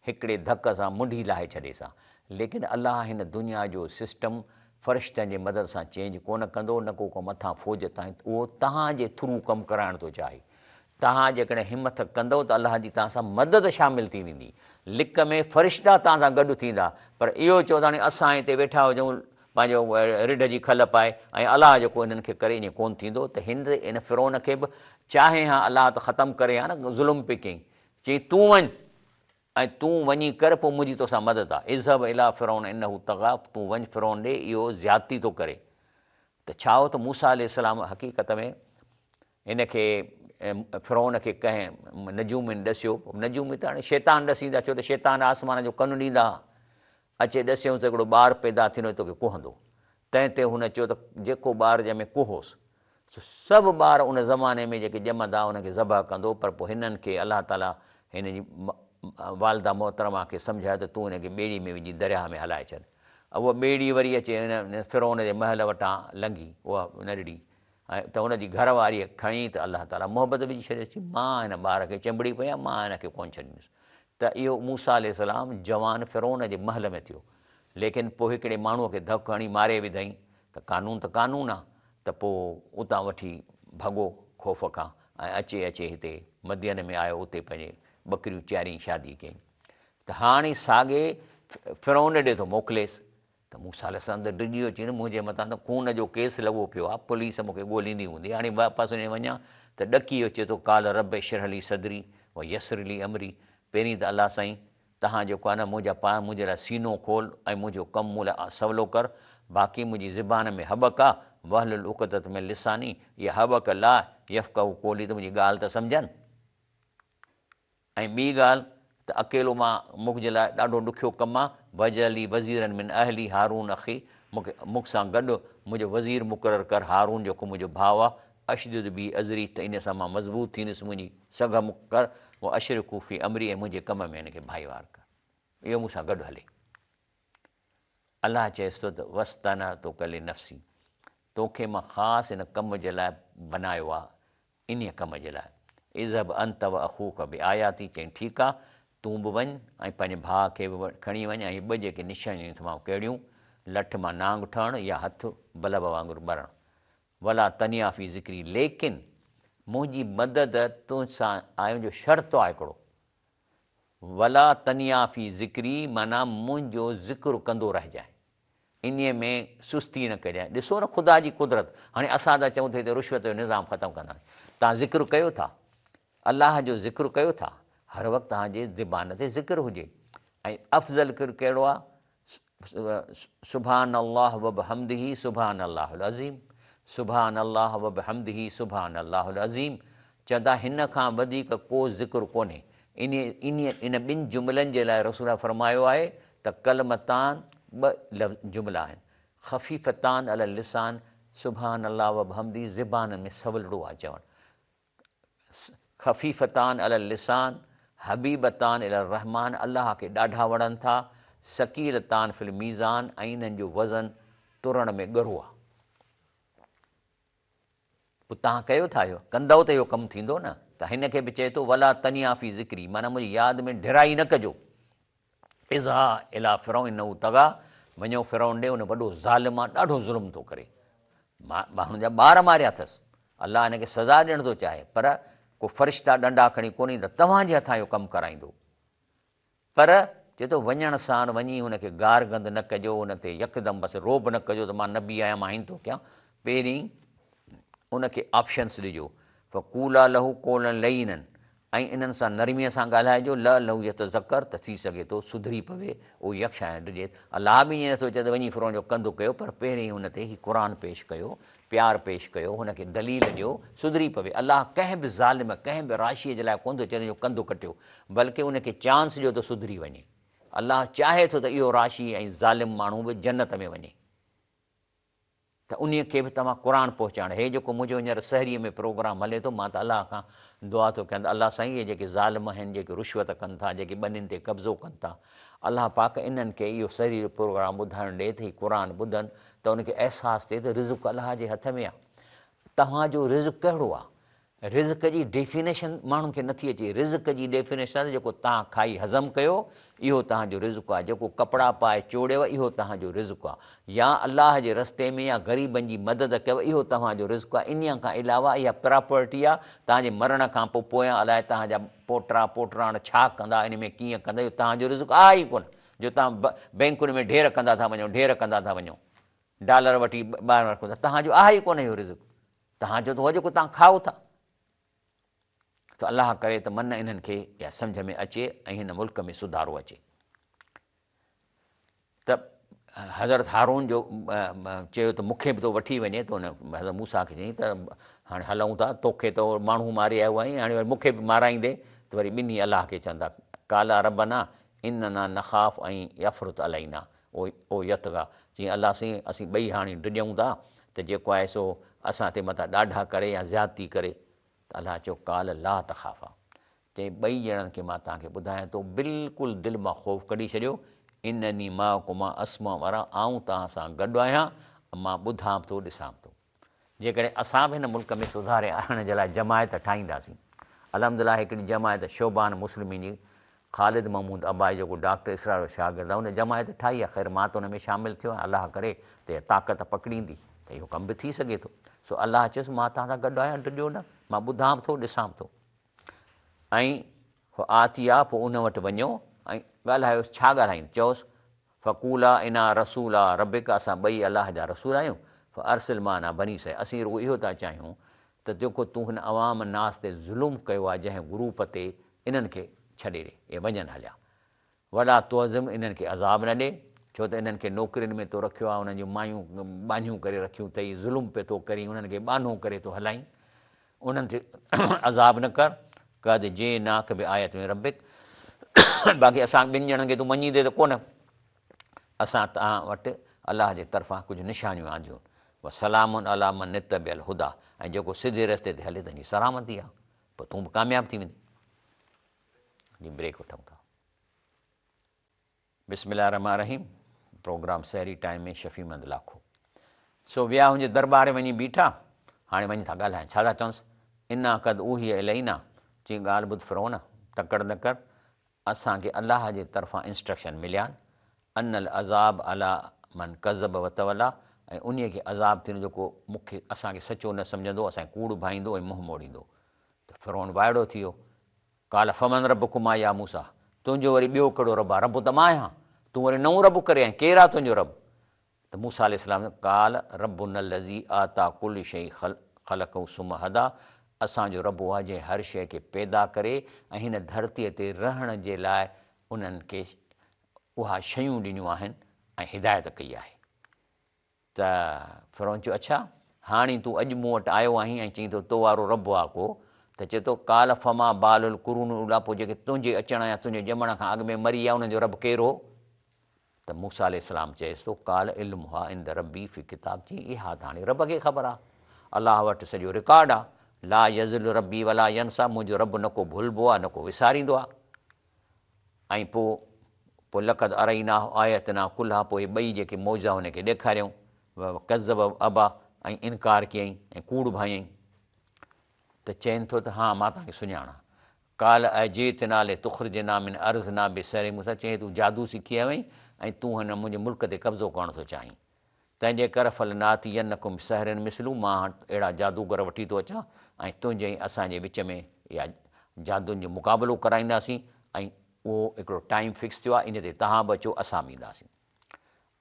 هڪڙي ڌڪ سان منڍي لاهي ڇڏيس ها. ليڪن الله هن دنيا جو سسٽم فرشتن جي مدد سان چينج ڪونه ڪندو نه ڪو ڪو مٿان فوج تائين اهو توهان جي ٿرو ڪم ڪرائڻ ٿو چاهي. توهان جيڪڏهن همٿ ڪندؤ ته الله جي توهان سان مدد شامل ٿي ويندي. لڪ ۾ فرشتا توهان سان گڏ ٿيندا. پر اهو چئو ته هاڻي اسان هتي ويٺا هجون پنهنجو رڍ جي کل پائي ۽ الله جيڪو انهن کي ڪري ائين ڪونه ٿيندو ته هن ان فرعون کي به چاهي ها الله ته ختم ڪري ها نه ظلم پئي ڪيائين. چيائين تون وڃ. ۽ تون وڃي ڪر پوء منهنجي توسان مدد آ. اذهب الي فرعون انه طغيٰ تون وڃ فرعون ڏي اهو زيادتي ٿو ڪري. ته ڇا هو ته موسيٰ عليه السلام حقيقت ۾ هن کي فرعون کي ڪنهن نجومين ڏسيو، نجومي ته هاڻي شيطان ڏسيندا ڇو ته شيطان آسمان جو ڪن ڏيندا ها. اچي ڏسيائونس ته هڪڙو ٻار پيدا ٿيندو ۽ توکي ڪهندو. تنهن تي هن چيو ته جيڪو ٻار ڄمي ڪهوس. سو سڀ ٻار ان زماني ۾ جيڪي ڄمندا انهن کي ذبح ڪندو پر پوء هنن کي الله تعاليٰ هن جي والده محترمه کي سمجهايو ته تون هن کي ٻيڙي ۾ وجهي درياهه ۾ هلائي ڇڏ. اها ٻيڙي وري اچي هن فرعون جي محل وٽان لنگهي اها ننڍڙي ۽ ته هن جي گهر واريء کڻي ته الله تعاليٰ محبت وجهي ڇڏيس چي مان هن ٻار کي چنبڙي پئي آهيان مان هن کي ڪونه ڇڏيندس ته اهو موسيٰ عليه السلام جوان فرعون جي محل ۾ ٿيو ليڪن پوء هڪڙي ماڻهوء کي ڌڪ هڻي ماري وڌائين ته قانون ته قانون آ ته پوء اتان وٺي ڀڳو خوف کان ۽ اچي اچي هتي مدين ۾ آيو اتي پنهنجي ٻڪريون چاريائين شادي ڪيائين ته هاڻي ساڳي فرعون ڏي ٿو موڪليس ته موسيٰ عليه السلام ته ڊڄي ويو چيائين منهنجي مٿان ته خون جو ڪيس لڳو پيو آ پوليس مون کي ڳوليندي هوندي هاڻي واپس وڃي وڃان ته ڏڪي ويو چئي ٿو قال رب اشرح لي صدري ويسر لي امري پهرين ته الله سائين تهان جيڪو آهي نه منهنجا پاڻ منهنجي لاء سينو کول ۽ منهنجو ڪم مون لاء سولو ڪر، باقي منهنجي زبان ۾ هٻڪ آ، واحلل عقدة من لساني، اها هٻڪ لاهه، يفقهوا قولي ته منهنجي ڳالهه ته سمجهن. ۽ ٻي ڳالهه ته اڪيلو مان مون جي لاء ڏاڍو ڏکيو ڪم آ، واجعل لي وزيرا من اهلي هارون اخي، مون کي مون سان گڏ منهنجو وزير مقرر ڪر هارون جيڪو منهنجو ڀاء آ، اشدد به ازري ته انهيء سان مان مضبوط ٿيندس منهنجي سگهه مون ڪر، واشرڪه في امري ۽ منهنجي ڪم ۾ هن کي ڀائيوار ڪر، اهو مون سان گڏ هلي. الله چيس ٿو ته واصطنعتک لنفسي توکي مان خاص ان ڪم جي لاء بنايو آ، انهيء ڪم جي لاء. اذهب انت واخوک بآياتي چيائين ٺيڪ آ، تون به وڃ ۽ پنهنجي ڀاء کي به کڻي وڃ ۽ ٻه جيڪي نشانيون ٿمائون ڪهڙيون، لٺ مان نانگ ٺهڻ يا هٿ بلب وانگر ٻرڻ. ولا تنيا في ذڪري ليڪن منهنجي مدد تو سان آهي ان جو شرط آهي هڪڙو ولا تنيا في ذڪري معنيٰ منهنجو ذڪر ڪندو رهجانء انهيء ۾ سستي نه ڪجانء ڏسو نه خدا جي قدرت هاڻي اسان ٿا چئون ته هتي رشوت جو نظام ختم ڪنداسين توهان ذڪر ڪيو ٿا الله جو ذڪر ڪيو ٿا هر وقت توهان جي زبان تي ذڪر هجي ۽ افضل ذڪر ڪهڙو آهي سبحان الله وبحمده سبحان الله العظيم سبحان الله وبحمده سبحان الله العظيم چوندا هن کان وڌيڪ ڪو ذڪر ڪونهي انهي انهي ان ٻن جملن جي لاء رسول الله فرمايو آهي ته ڪلمتان ٻه لفظ جملا آهن خفيفتان علي اللسان سبحان الله وبحمده زبان ۾ سولڙو آهي چوڻ خفيفتان علي اللسان، حبيبتان الي الرحمان، الله کي ڏاڍا وڻن ٿا، ثقيلتان في الميزان ۽ انهن جو وزن تورڻ ۾ ڳرو آهي. پوء توهان ڪيو ٿا اهو، ڪندؤ ته اهو ڪم ٿيندو نه، ته هن کي به چئي ٿو ولا تنيا في ذڪري معنيٰ منهنجي ياد ۾ ڍرائي نه ڪجو. اذهبا الي فرعون انه طغيٰ، وڃو فرعون ڏي ان وڏو ظالم آ ڏاڍو ظلم ٿو ڪري، ماڻهن جا ٻار ماريا اٿس، الله هن کي سزا ڏيڻ ٿو چاهي پر ڪو فرشتا ڏنڊا کڻي ڪونه ايندا توهان جي هٿان اهو ڪم ڪرائيندو، پر چئي ٿو وڃڻ ساڻ وڃي هن کي گارگند نه ڪجو، هن تي يڪدم بس رعب نه ڪجو ته مان نبي آهيان مان هين ٿو ڪيان، پهرين ان کي آپشنس ڏجو، فقولا له قولا لينا ۽ انهن سان نرميء سان ڳالهائجو، لعله يتذڪر، ته ٿي سگهي ٿو سڌري پوي، او يخشيٰ ۽ ڊڄي. الله به ائين نٿو چئي ته وڃي فرعون جو ڪنڌ ڪيو، پر پهرين هن تي هي قرآن پيش ڪيو، پيار پيش ڪيو، هن کي دليل ڏيو، سڌري پوي. الله ڪنهن به ظالم، ڪنهن به راشيء جي لاء ڪونه ٿو چئي ته جو ڪنڌ ڪٽيو، بلڪه ان کي چانس ڏيو ته سڌري وڃي. الله چاهي ٿو ته اهو راشي ۽ ظالم ماڻهو به جنت ۾ وڃي. ته انهيء کي به توهان قرآن پهچائڻ. هي جيڪو منهنجو هينئر سحريء ۾ پروگرام هلي ٿو، مان ته الله کان دعا ٿو ڪيان ته الله سائين اهي جيڪي ظالم آهن، جيڪي رشوت ڪن ٿا، جيڪي ٻنين تي قبضو ڪن ٿا، الله پاڪ انهن کي اهو سحريء جو پروگرام ٻڌائڻ ڏي ته هي قرآن ٻڌن ته انهن کي احساس ٿئي ته رزق الله جي هٿ ۾ آهي. توهان جو رزق ڪهڙو آهي؟ رزق جي ڊيفينيشن ماڻهن کي نٿي اچي، رزق جي ڊيفينيشن آهي ته جيڪو توهان کائي هضم ڪيو اهو توهان جو رزق آهي، جيڪو ڪپڙا پائي چوڙيو اهو توهان جو رزق آهي، يا الله جي رستي ۾ يا غريبن جي مدد ڪيو اهو توهان جو رزق آهي، انهيء کان علاوه اها پراپرٽي آهي توهان جي مرڻ کان پوء پويان الائي توهان جا پوٽا پوٽراڻ ڇا ڪندا ان ۾ ڪيئن ڪندا اهو توهان جو رزق آهي ئي ڪونه جو توهان بئنڪن ۾ ڍير ڪندا ٿا وڃو ڍير ڪندا ٿا وڃو ڊالر وٺي ٻاهر رکو ٿا توهان جو آهي ئي ڪونه اهو رزق. توهان جو ته هو جيڪو توهان کائو ٿا. ته الله ڪري ته من انهن کي اها سمجهه ۾ اچي ۽ هن ملڪ ۾ سڌارو اچي. ته حضرت هارون جو چيو ته مون کي به تو وٺي وڃي ته ان حضرت موسيٰ کي چيائين ته هاڻي هلون ٿا توکي ته ماڻهو ماري آيو آهين هاڻي وري مون کي به مارائيندي ته وري ٻنهي الله کي چون ٿا قالا ربنا اننا نخاف ان يفرط علينا او يطغيٰ، چيائين الله سائين اسين ٻئي هاڻي ڊڄون ٿا ته جيڪو آهي سو اسان تي متان ڏاڍا ڪري يا زيادتي ڪري ته الله چيو قال لا تخافا چيائين ٻئي ڄڻن کي مان توهان کي ٻڌايان ٿو بلڪل دل مان خوف ڪڍي ڇڏيو انني معڪما اسمع وارا آئون توهان سان گڏ آهيان مان ٻڌان به ٿو ڏسان به ٿو. جيڪڏهن اسان به هن ملڪ ۾ سڌاري آڻڻ جي لاء جماعت ٺاهينداسين. الحمدلله هڪڙي جماعت شعبان مسلمين جي خالد محمود عباسي جيڪو ڊاڪٽر اسرار جو شاگرد آهي ان جماعت ٺاهي آهي خير مان ته ان ۾ شامل ٿيو آهيان الله ڪري ته اها طاقت پڪڙيندي ته اهو ڪم به ٿي سگهي ٿو سو الله چيس مان توهان سان گڏ آهيان ڊڄو نه مان ٻڌان به ٿو ڏسان به ٿو ۽ فآتيا پوء ان وٽ وڃو ۽ ڳالهايوس ڇا ڳالهائيندو چئوس فقولا انا رسولا ربک اسان ٻئي الله جا رسول آهيون فارسل معنا بني اسرائيل اسين رڳو اهو ٿا چاهيون ته جيڪو تون هن عوام الناس تي ظلم ڪيو آهي جنهن گروپ تي انهن کي ڇڏي ڏي اهي وڃن هليا. ولا تعذبهم انهن کي عذاب نه ڏي، ڇو ته انهن کي نوڪرين ۾ تو رکيو آهي، انهن جون مايون ٻانهيون ڪري رکيون اٿئي، ظلم پيو ٿو ڪرين، انهن کي ٻانهو ڪري ٿو هلائين، انهن تي عذاب نه ڪر، قد جئناک بآية من ربک باقي اسان ٻن ڄڻن کي تون مڃيندي ته ڪونه، اسان توهان وٽ الله جي طرفان ڪجهه نشانيون آنديون، وسلام علي من اتبع الهديٰ ۽ جيڪو سڌي رستي تي هلي تنهن جي سلامتي آهي، پوء تون به ڪامياب ٿي ويندين. جي بريڪ وٺون ٿا. بسم الله الرحمٰن الرحيم پروگرام سحري ٽائيم ۾ شفيع محمد لاکو سو ويا هن جي درٻار ۾ وڃي بيٺا هاڻي وڃي ٿا ڳالهائين ڇا ٿا چونس انا قد اوحي الينا چي ڳالهه ٻڌ فرعون تڪڙ نه ڪر اسان کي الله جي طرفان انسٽرڪشن مليا آهن ان العذاب علي من ڪذب وتولي ۽ انهي کي عذاب ٿيندو جيڪو مون کي اسان کي سچو نه سمجهندو اسان کي ڪوڙ ڀائيندو ۽ منهن موڙيندو ته فرعون وائڙو ٿي ويو. قال فمن ربڪما يا موسيٰ تنهنجو وري ٻيو ڪهڙو رب آهي، رب ته مان آهيان، تون وري نئون رب ڪري آئين، ڪير آهي تنهنجو رب؟ ته موسيٰ عليه السلام قال ربنا الذي اعطيٰ ڪل شيء خلقه ثم هديٰ اسان جو رب اهو آهي جنهن هر شيء کي پيدا ڪري ۽ هن ڌرتيء تي رهڻ جي لاء انهن کي اها شيون ڏنيون آهن ۽ هدايت ڪئي آهي. ته فرعون چيو، اڇا! هاڻي تون اڄ مون وٽ آيو آهين ۽ چئين ٿو تو وارو رب آ ڪو؟ ته چئي ٿو، قال فما بال القرون الاوليٰ پوء جيڪي تنهنجي اچڻ يا تنهنجي ڄمڻ کان اڳ ۾ مري ويا انهن جو رب ڪير هو؟ ته موسيٰ عليه السلام چيس ٿو، قال علمها عند ربي في ڪتاب چيائين، اها ته هاڻي رب کي خبر آ، الله وٽ سڄو رڪارڊ آ، لا يضل ربي ولا ينسيٰ منهنجو رب نه ڪو ڀلبو آ نه ڪو وساريندو آ. ۽ پوء پوء لقد اريناه آياتنا ڪلها پوء اهي ٻئي جيڪي معجزا هن کي ڏيکاريائون وڪذب وابيٰ ۽ انڪار ڪيائين ۽ ڪوڙ ڀانئيائين ته چين ٿو ته ها مان توهان کي سڃاڻان قال اجئتنا لتخرجنا من ارضنا بسحرك موسيٰ چيائين تون جادو سکي آيو آهين ۽ تون هن منهنجي ملڪ تي قبضو ڪرڻ ٿو چاهين تنهن جي ڪر فلناتينڪم بسحر مثله مان هاڻ اهڙا جادوگر وٺي ٿو اچان ۽ تنهنجي ۽ اسان جي وچ ۾ اها جادن جو مقابلو ڪرائينداسين ۽ اهو هڪڙو ٽائيم فڪس ٿيو آهي ان تي توهان به اچو اسان به اينداسين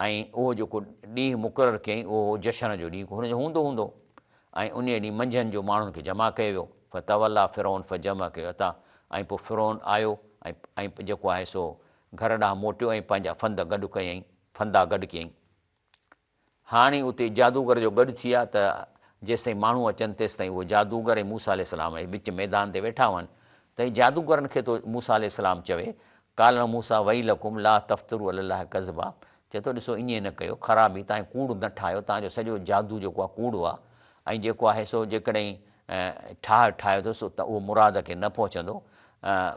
۽ اهو جيڪو ڏينهن مقرر ڪيائين اهو هو جشن جو ڏينهن هن جو هوندو هوندو ۽ انهيء ڏينهن منجهند جو ماڻهن کي جمع ڪيو ويو فتوليٰ فرعون فجمع ڪيو اتا ۽ پوء فرعون آيو ۽ ۽ جيڪو آهي سو گهر ڏانهن موٽيو ۽ پنهنجا فند گڏ ڪيائين ڦندا گڏ ڪيائين. هاڻي اتي جادوگر جو گڏ ٿي ويا ته جيستائين ماڻهو اچن تيستائين اهو جادوگر ۽ موسيٰ عليه السلام اهي وچ ميدان تي ويٺا هئن ته هي جادوگرن کي ٿو موسيٰ عليه السلام چوي، قال لهم موسيٰ ويلڪم لا تفتروا علي الله ڪذبا چئي ٿو ڏسو ائين نه ڪيو خرابي تان ڪوڙ نه ٺاهيو تان جو سڄو جادو جيڪو آهي ڪوڙ آهي ۽ جيڪو آهي سو جيڪڏهن ٺاهه ٺاهيو اٿو سو ته اهو مراد کي نه پهچندو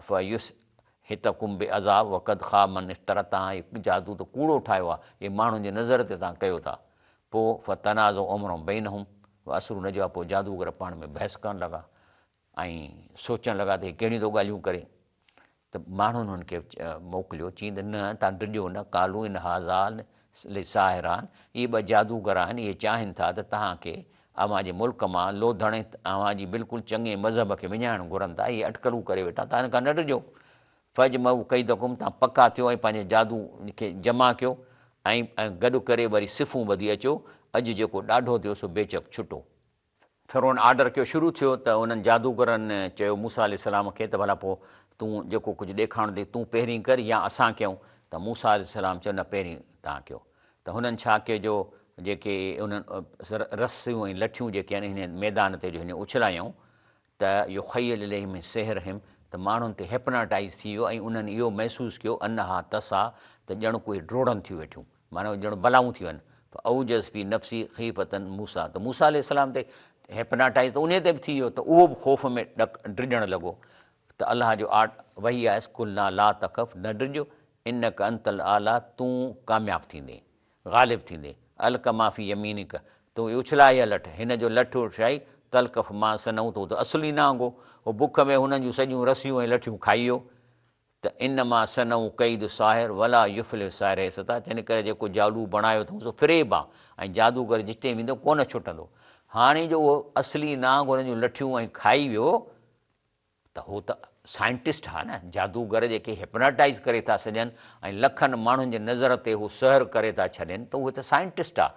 فيس حتڪم بعذاب وقد خاب من افترا توهان هي جادو ته ڪوڙو ٺاهيو آهي، هي ماڻهن جي نظر تي توهان ڪيو ٿا. پوء فتنازعوا امرهم بينهم واسروا نجوا پوء جادوگر پاڻ ۾ بحث ڪرڻ لڳا ۽ سوچڻ لڳا ته هي ڪهڙيون ٿو ڳالهيون ڪري ته ماڻهن هن کي موڪليو چين ته نه توهان ڊڄو نه قالوا ان هذا لساحران اهي ٻه جادوگر آهن اهي چاهين ٿا ته توهان کي اوهان جي ملڪ مان لوڌڻ ۽ اوهان جي بلڪل چڱي مذهب کي وڃائڻ گهرن ٿا، اهي اٽڪلون ڪري ويٺا، توهان هن کان نه ڊڄو. فاجمعوا ڪيدڪم توهان پڪا ٿيو ۽ پنهنجي جادو کي جمع ڪيو ۽ گڏ ڪري وري صفون ٻڌي اچو، اڄ جيڪو ڏاڍو ٿيو سو بيچڪ ڇٽو. فرعون آرڊر ڪيو شروع ٿيو ته انهن جادوگرن چيو موسيٰ عليه السلام کي ته ڀلا پوء تون جيڪو ڪجهه ڏيکارڻو اٿئي تون پهرين ڪر يا اسان ڪيون ته موسيٰ عليه السلام چيو نه پهرين توهان ڪيو. ته هنن ڇا ڪيو جو جيڪي انهن رسيون ۽ لٺيون جيڪي آهن هن ميدان تي جو هن اڇلايائون ته يخيل اليه من سحرهم ته ماڻهن تي هيپناٽائيز ٿي ويو ۽ انهن اهو محسوس ڪيو انها تسعيٰ ته ڄڻ ڪوئي ڊوڙن ٿيون ويٺيون معنيٰ ڄڻ بلائون ٿي وين فاوجس في نفسه خيفة موسيٰ ته موسيٰ عليه السلام تي هيپناٽائيز ته انهي تي به ٿي ويو ته اهو به خوف ۾ ڊڄڻ لڳو ته الله جو آرڊ وحي آيس قلنا لا تخف نه ڊڄ انک انت الاعليٰ تون ڪامياب ٿيندين، غالب ٿيندين، الق ما في يمينک تون اهي اڇلاء اها لٺ، هن جو لٺ اڇلائي، تلقف ما صنعوا ته هو ته اصل ئي نانگ هو، هو بک ۾ هنن جون سڄيون رسيون ۽ لٺيون کائي ويو ته انما صنعوا ڪيد ساحر ولا يفلح الساحر حيث اتيٰ تنهن ڪري جيڪو جادو بڻايو اٿئون سو فريب آ ۽ جادوگر جتي ويندو ڪونه ڇٽندو. هاڻي جو اهو اصلي نانگ هنن جون لٺيون ۽ کائي ويو ته هو ته سائنٽسٽ ها نه، جادوگر جيڪي هپناٽائيز ڪري ٿا سگهن ۽ لکن ماڻهن جي نظر تي هو سحر ڪري ٿا ڇڏين ته اهي ته سائنٽسٽ ها.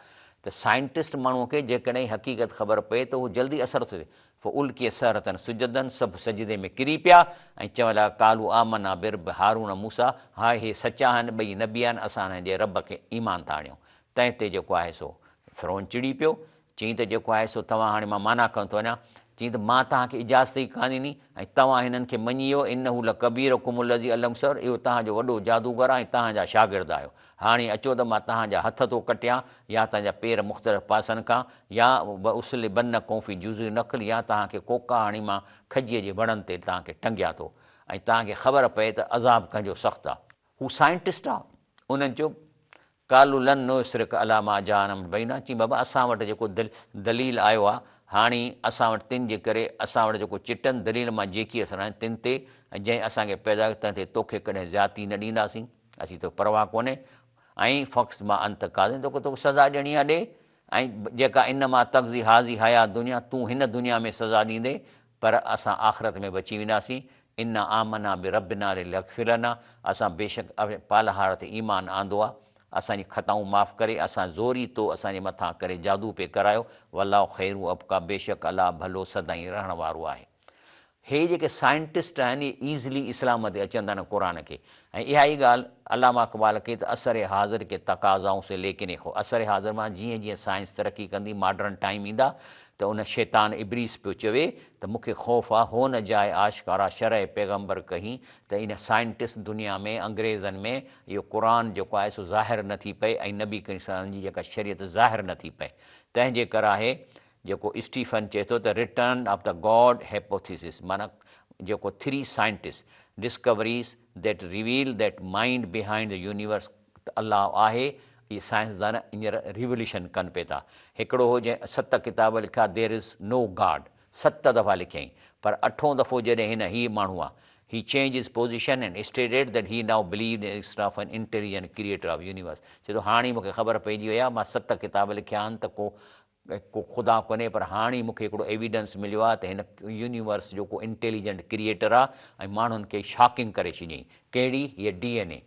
ته سائنٽسٽ ماڻهوء کي جيڪڏهن حقيقت خبر پئي ته اهو جلدي اثر ٿو ٿئي. فالقي السحرة سجدا سڀ سجدي ۾ ڪري پيا ۽ چوڻ لڳا قالوا آمنا برب هارون موسيٰ هاء هي سچا آهن ٻئي نبي آهن اسان انهن جي رب کي ايمان ٿا آڻيون. تنهن تي جيڪو آهي سو فرعون چڙي پيو چيائين ته جيڪو آهي سو توهان هاڻي مان معنيٰ ڪرڻ ٿو وڃان. چيائين ته مان توهان کي اجازت ئي ڪانه ڏني ۽ توهان هنن کي مڃي ويو، انه لڪبيرڪم الذي علمڪم السحر، اهو توهان جو وڏو جادوگر آهي ۽ توهان جا شاگرد آهيو. هاڻي اچو ته مان توهان جا هٿ ٿو ڪٽيان يا توهان جا پير مختلف پاسن کان يا واصلبنڪم في جذوع النخل يا توهان کي ڪوڪا هڻي مان کجيء جي وڻن تي توهان کي ٽنگيان ٿو ۽ توهان کي خبر پئي ته عذاب ڪنهن جو سخت آهي. هو سائنٽسٽ آ. انهن چيو، قالوا لن نؤثرک علي ما جاءنا من البينات چيائين بابا اسان وٽ جيڪو دليل آيو آ هاڻي اسان وٽ تن جي ڪري اسان وٽ جيڪو چٽن دليل مان جيڪي اثر آهن تن تي ۽ جنهن اسان کي پيدا ڪيو تنهن تي توکي ڪڏهن زيادتي نه ڏينداسين اسين توکي پرواهه ڪونهي ۽ فقص ما انت قاض توکي توکي سزا ڏيڻي آ ڏي ۽ جيڪا انما تقضي هذه الحياة الدنيا تون هن دنيا ۾ سزا ڏيندين پر اسان آخرت ۾ بچي وينداسين، انا آمنا بربنا ليغفر لنا اسان بيشڪ پالهار تي ايمان آندو آ، اسان جي خطائون معاف ڪري، اسان زوري تو اسان جي مٿان ڪري جادو پئي ڪرايو، والله خير و ابقا بيشڪ الله ڀلو سدائين رهڻ وارو آهي. هي جيڪي سائنٽسٽ آهن اهي ايزلي اسلام تي اچن ٿا نه قرآن کي ۽ اها ئي ڳالهه علامه اقبال ڪئي ته عصر حاضر ڪي تقاضائون سي ليڪن اي خو عصر حاضر مان جيئن جيئن سائنس ترقي ڪندي ماڊرن ٽائيم ايندا ته ان شيطان ابليس پيو چوي ته مون کي خوف آ هو نه جاء آشڪارا شرع پيغمبر ڪهين ته ان سائنٽسٽ دنيا ۾ انگريزن ۾ اهو قرآن جيڪو آهي سو ظاهر نه ٿي پئي ۽ نبي ڪريم صلي الله عليه وسلم جي جيڪا شريعت ظاهر نه ٿي پئي تنهن جي ڪر آهي جيڪو اسٽيفن چئي ٿو ته return of the God hypothesis معنيٰ جيڪو three scientist discoveries that reveal that mind behind the universe ته الله آهي اهي سائنسدان هينئر ريوليوشن ڪن پئي ٿا هڪڙو هو جنهن ست ڪتاب لکيا دير از نو گاڊ ست دفعا لکيائين پر اٺون دفعو جڏهن هن هي ماڻهو آ he change his position and stated that he now believed in existence of an intelligent creator of universe چئي ٿو هاڻي مونکي خبر پئجي وئي آ مان ست ڪتاب لکيا آهن ته ڪو ڪو خدا ڪونهي پر هاڻ ئي مون کي هڪڙو ايويڊنس مليو آهي ته هن يونيورس جو ڪو انٽيليجنٽ ڪريئيٽر آهي ۽ ماڻهن کي شاڪنگ ڪري ڇڏيائين. ڪهڙي؟ هيء ڊي اين اي.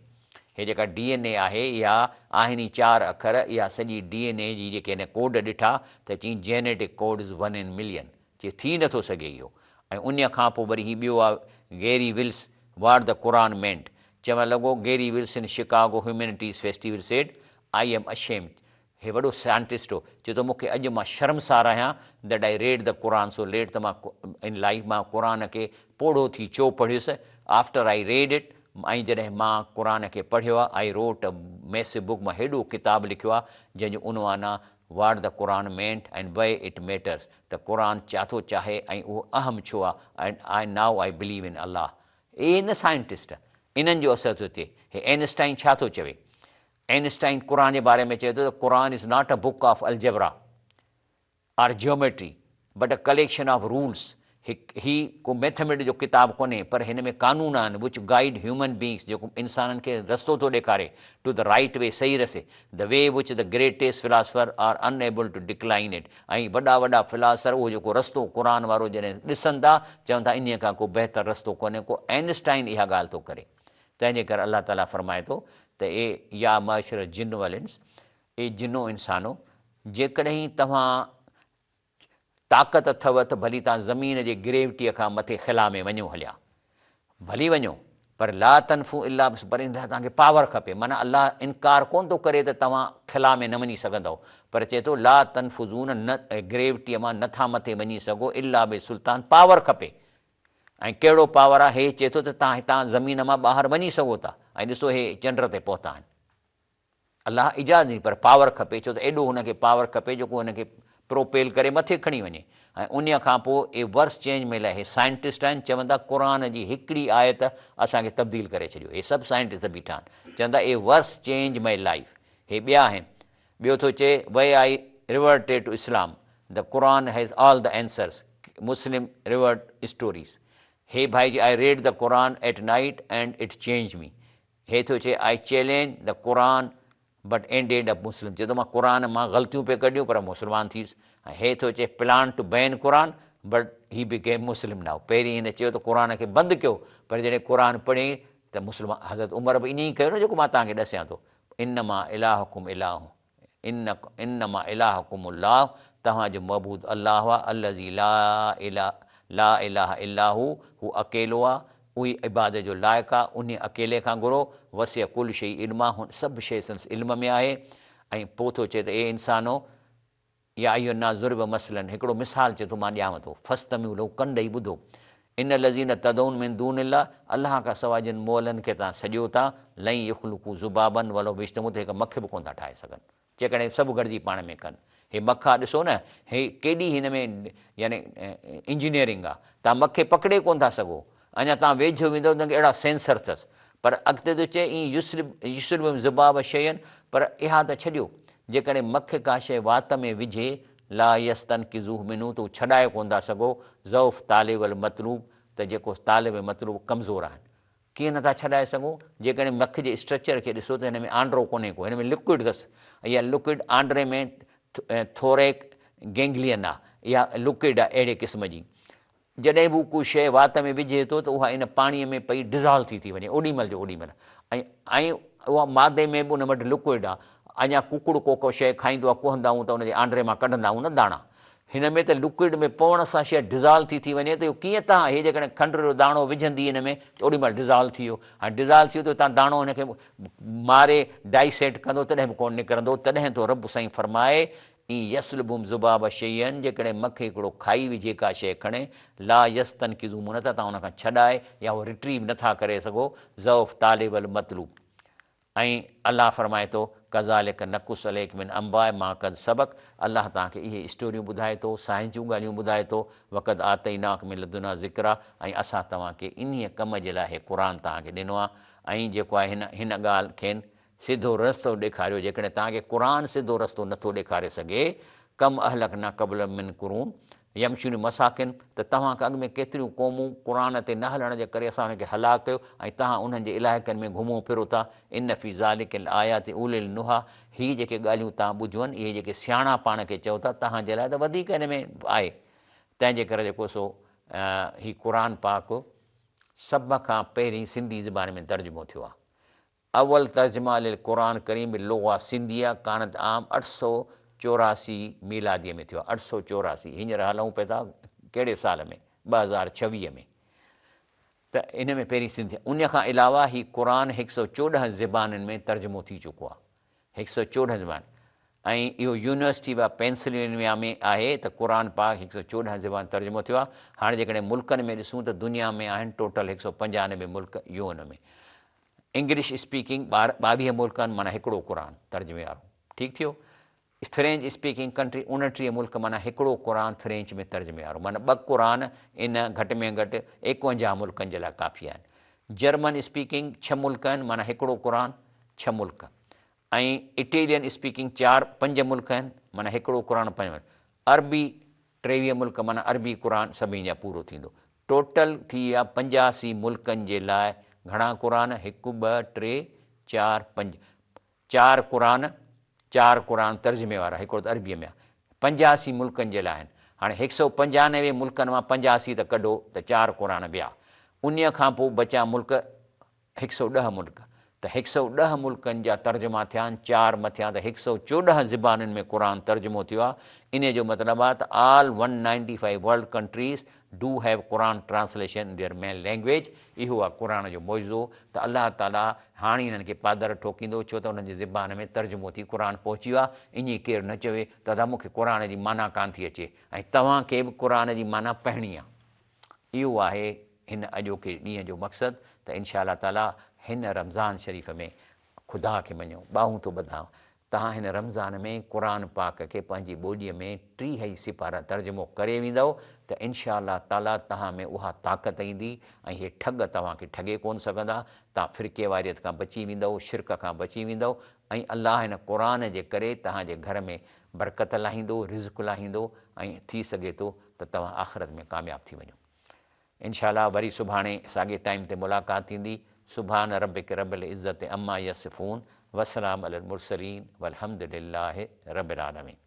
هي جيڪا ڊي اين اي آهي اها آهن ئي چار اکر اها سڄي ڊي اين اي جي جيڪي هن ڪوڊ ڏٺا ته چيائين genetic code is one in million چي ٿي نٿو سگهي اهو ۽ انهيء کان پوء وري هي ٻيو آهي Gary Wills what the Quran meant چوڻ لڳو Gary Wills in Chicago humanities festival said I am ashamed هي وڏو سائنٽسٽ هو، چئي ٿو مون کي اڄ مان شرمسار آهيان that I read the Quran so late ته مان ان لائيف مان قرآن کي پوڙهو ٿي ڇو پڙهيس آفٽر I read it ۽ جڏهن مان قرآن کي پڙهيو آهي I wrote a massive book مان هيڏو ڪتاب لکيو آهي جنهن جو عنوان آهي what the Quran meant and why it matters ته قرآن ڇا ٿو چاهي ۽ اهو اهم ڇو آهي and I now I believe in Allah اهي نه سائنٽسٽ انهن جو اثر ٿو ٿئي هي اينسٽائين ڇا ٿو چوي اينسٽائين قرآن جي باري ۾ چئي ٿو ته Quran is not a book of algebra or geometry but a collection of rules هي ڪو ميٿميٽڪس جو ڪتاب ڪونهي پر هن ۾ قانون آهن وچ گائيڊ هيومن بينگس جيڪو انسانن کي رستو ٿو ڏيکاري ٽو the right V صحيح رسي the way which the greatest philosopher are unable to decline it ۽ وڏا وڏا فلاسفر اهو جيڪو رستو قرآن وارو جڏهن ڏسن ٿا چون ٿا انهيء کان ڪو بهتر رستو ڪونهي ڪو اينسٽائين اها ڳالهه ٿو ڪري تنهن جي ڪري الله تعاليٰ فرمائي ٿو ته اي يا معشر الجن والانس، اي جنو انسانو! جيڪڏهن توهان طاقت اٿو ته ڀلي توهان زمين جي گريوٽيء کان مٿي خلا ۾ وڃو هليا، ڀلي وڃو، پر لا تنفون الا بس پر ان لاء توهان کي پاور کپي، معنيٰ الله انڪار ڪونه ٿو ڪري ته توهان خلا ۾ نه وڃي سگهندؤ، پر چئي ٿو لا تنفذون نه گريوٽيء مان نه ٿا مٿي وڃي سگهو الا بسلطان پاور کپي، ۽ ڪهڙو پاور آهي، هي چئي ٿو ته توهان هتان زمين مان ٻاهر وڃي سگهو ٿا ۽ ڏسو هي چنڊ تي پهتا آهن. الله اجازت ڏني پر پاور کپي ڇو ته ايڏو هن کي پاور کپي جيڪو هن کي پروپيل ڪري مٿي کڻي وڃي ۽ انهيء کان پوء اي ورس چينج مي لائف هي سائنٽسٽ آهن چون ٿا قرآن جي هڪڙي آيت اسان کي تبديل ڪري ڇڏيو هي سڀ سائنٽسٽ بيٺا آهن چون ٿا a verse change my life هي ٻيا آهن ٻيو ٿو چئي why I reverted to Islam the Quran has all the answers Muslim revert stories هي ڀائي جي I read the Quran at night and it change me هي ٿو چئي I challenge the Quran but ended up Muslim چئي ٿو مان قرآن مان غلطيون پئي ڪڍيون پر مسلمان ٿيس ۽ هي ٿو چئي plan to ban Quran but he became Muslim now پهرين هن چيو ته قرآن کي بند ڪيو پر جڏهن قرآن پڙهيائين ته مسلمان حضرت عمر به ائين ئي ڪيو نه جيڪو مان توهان کي ڏسيان ٿو انما الهڪم اله ان انما الهڪم الله توهان جو معبود الله آ الذي لا لا اله الا هو هو اڪيلو آ اهوئي عبادت جو لائق آ انهي اڪيلي کان گهرو وسع ڪل شيء علما هن سڀ شيء سندس علم ۾ آهي ۽ پوء ٿو چئي ته اي انسانو! يا ايها الناس ضرب مثلا هڪڙو مثال چئي ٿو مان ڏيانو ٿو فاستمعوا له ڪن ڏئي ٻڌو ان الذين تدعون من دون الله الله کان سواء جن مئلن کي توهان سڏيو ٿا لن يخلقوا ذبابا ولو اجتمعوا ته هڪ مک به ڪونه ٿا ٺاهي سگهن جيڪڏهن سڀ گڏجي پاڻ ۾ ڪن هي مک آ ڏسو نه هي ڪيڏي هن ۾ يعني انجنيئرنگ آ توهان مک کي پڪڙي ڪونه ٿا سگهو اڃا توهان ويجهو ويندؤ ته اهڙا سينسر اٿس پر اڳتي ٿو چئي ان يسلب يسلبهم ذباب شيئا پر اها ته ڇڏيو جيڪڏهن مک ڪا شيء وات ۾ وجهي لا يستنقذوه منه ته هو ڇڏائي ڪونه ٿا سگهو ضعف طالب والمطلوب ته جيڪو طالب ۽ مطلوب ڪمزور آهن ڪيئن نٿا ڇڏائي سگهو جيڪڏهن مک جي اسٽرڪچر کي ڏسو ته هن ۾ آنڊرو ڪونهي ڪو هن ۾ لڪوئڊ اٿس اها لڪوئڊ آنڊري ۾ ٿوريڪ گينگلين آهي اها لڪوئڊ آهي اهڙي قسم جي جڏهن به هو ڪو شيء وات ۾ وجهي ٿو ته اها ان پاڻيء ۾ پئي ڊزالو ٿي ٿي وڃي اوڏي مهل جو اوڏي مهل ۽ ۽ اها مادي ۾ به ان وٽ لڪوئڊ آ. اڃا ڪڪڙ ڪو ڪو شيء کائيندو آ ڪهندا آهيون ته ان جي آنڊري مان ڪڍندا آهيون نه داڻا. هن ۾ ته لڪوئڊ ۾ پوڻ سان شيء ڊزالو ٿي ٿي وڃي ته اهو ڪيئن تان هي جيڪڏهن کنڊ جو داڻو وجهندي هن ۾ ته اوڏي مهل ڊزالو ٿي ويو. هاڻي ڊزالو ٿي ويو ته تان داڻو هن کي ماري ڊائيسيٽ ڪندو تڏهن به ڪونه نڪرندو. تڏهن ٿو رب سائين فرمائي ان يسلبهم ذباب شيئا جيڪڏهن مک هڪڙو کائي وجهي ڪا شيء کڻي، لا يستنقذوه منه ته توهان ان کان ڇڏائي يا اهو ريٽريو نه ٿا ڪري سگهو، ضعف طالب المطلوب ۽ الله فرمائي ٿو، ڪذالڪ نقص عليڪ من انباء ما قد سبق الله توهان کي اهي اسٽوريون ٻڌائي ٿو، سائنس جون ڳالهيون ٻڌائي ٿو، وقد آتيناڪ من لدنا ذڪرا ۽ اسان توهان کي انهيء ڪم جي لاء هي قرآن توهان کي ڏنو آهي ۽ جيڪو آهي هن هن ڳالهه کين سڌو رستو ڏيکاريو، جيڪڏهن توهان کي قرآن سڌو رستو نٿو ڏيکاري سگهي، ڪم اهلڪنا قبلهم من قرون يمشون في مساڪن ته توهان کان اڳ ۾ ڪيتريون قومون قرآن تي نه هلڻ جي ڪري اسان انهن کي هلاڪ ڪيو ۽ توهان انهن جي علائقن ۾ گهمو ڦرو ٿا، ان في ذلڪ لآيات اولي النهي هي جيڪي ڳالهيون توهان ٻڌيون آهن اهي جيڪي سياڻا پاڻ کي چئو ٿا توهان جي لاء ته وڌيڪ ان ۾ آهي تنهن جي ڪري جيڪو سو هي قرآن پاڪ سڀ کان پهرين سنڌي زبان ۾ ترجمو ٿيو آهي. اول ترجمه للقرآن ڪريم باللغة سنڌيه ڪانت عام 884 ميلاديء ۾ ٿيو آهي. 884 هينئر هلون پئي ٿا ڪهڙي سال ۾ 2026 ۾ ته ان ۾ پهرين سنڌي ان کان علاوه هي قرآن هڪ سئو چوڏهن زبانن ۾ ترجمو ٿي چڪو آهي هڪ سئو چوڏهن زبان ۽ اهو يونيورسٽي آف پينسلوينيا ۾ آهي ته قرآن پاڪ هڪ سئو چوڏهن زبان ترجمو ٿيو آهي هاڻي جيڪڏهن ملڪن ۾ ڏسون ته دنيا ۾ آهن ٽوٽل هڪ سئو پنجانوي ملڪ يو ان ۾ انگلش اسپيڪنگ 22 ملڪن معنيٰ هڪڙو قرآن ترجمي وارو ٺيڪ ٿيو فرينچ اسپيڪنگ ڪنٽري 29 ملڪ معنيٰ هڪڙو قرآن فرينچ ۾ ترجمي وارو معنيٰ ٻه قرآن ان گهٽ ۾ گهٽ 51 ملڪن جي لاء ڪافي آهن جرمن اسپيڪنگ ڇهه ملڪ آهن معنيٰ هڪڙو قرآن ڇهه ملڪ ۽ اٽيلين اسپيڪنگ چار پنج ملڪ آهن معنيٰ هڪڙو قرآن پنج ملڪ عربي 23 ملڪ معنيٰ عربي قرآن سڀني جا پورو ٿيندو ٽوٽل ٿي ويا 85 ملڪن جي لاء گهڻا قرآن هڪ ٻه ٽي چار پنج چار قرآن چار قرآن ترجمي وارا هڪڙو ته عربيء ۾ آهي 85 ملڪن جي لاء آهن هاڻي 195 ملڪن مان 85 ته ڪڍو ته چار قرآن ويا انهيء کان پوء بچيا ملڪ 110 ملڪ ته 110 ملڪن جا ترجما ٿيا آهن، چار مٿيان ته 114 زبانن ۾ قرآن ترجمو ٿيو آهي، انهيء جو مطلب آهي ته all one ninety five world countries do have Quran translation in their main language اهو آهي قرآن جو معجزو ته الله تعاليٰ هاڻي انهن کي پادر ٺوڪيندو ڇو ته انهن جي زبان ۾ ترجمو ٿي قرآن پهچي ويو آهي، ائين ڪير نه چوي ته ادا مون کي قرآن جي معنيٰ ڪانه ٿي اچي ۽ توهان کي به قرآن جي معنيٰ پڙهڻي آهي. اهو آهي هن اڄوڪي ڏينهن جو مقصد ته انشاء الله تعاليٰ هن رمضان شريف ۾ خدا کي مڃو، ٻانهون ٿو ٻڌان، توهان هن رمضان ۾ قرآن پاڪ کي پنهنجي ٻوليء ۾ 30 ئي سيپارا ترجمو ڪري ويندؤ ته انشاء الله تعاليٰ توهان ۾ اها طاقت ايندي ۽ هي ٺڳ توهان کي ٺڳي ڪونه سگهندا، توهان فرقيواريت کان بچي ويندؤ، شرڪ کان بچي ويندؤ ۽ الله هن قرآن جي ڪري توهان جي گهر ۾ برڪت لاهيندو، رزق لاهيندو ۽ ٿي سگهي ٿو ته توهان آخرت ۾ ڪامياب ٿي وڃو. انشاء الله وري سڀاڻي ساڳي ٽائيم تي ملاقات ٿيندي. سبحان ربک رب العزت عما يصفون وسلام علي المرسلين والحمد لله رب العالمين.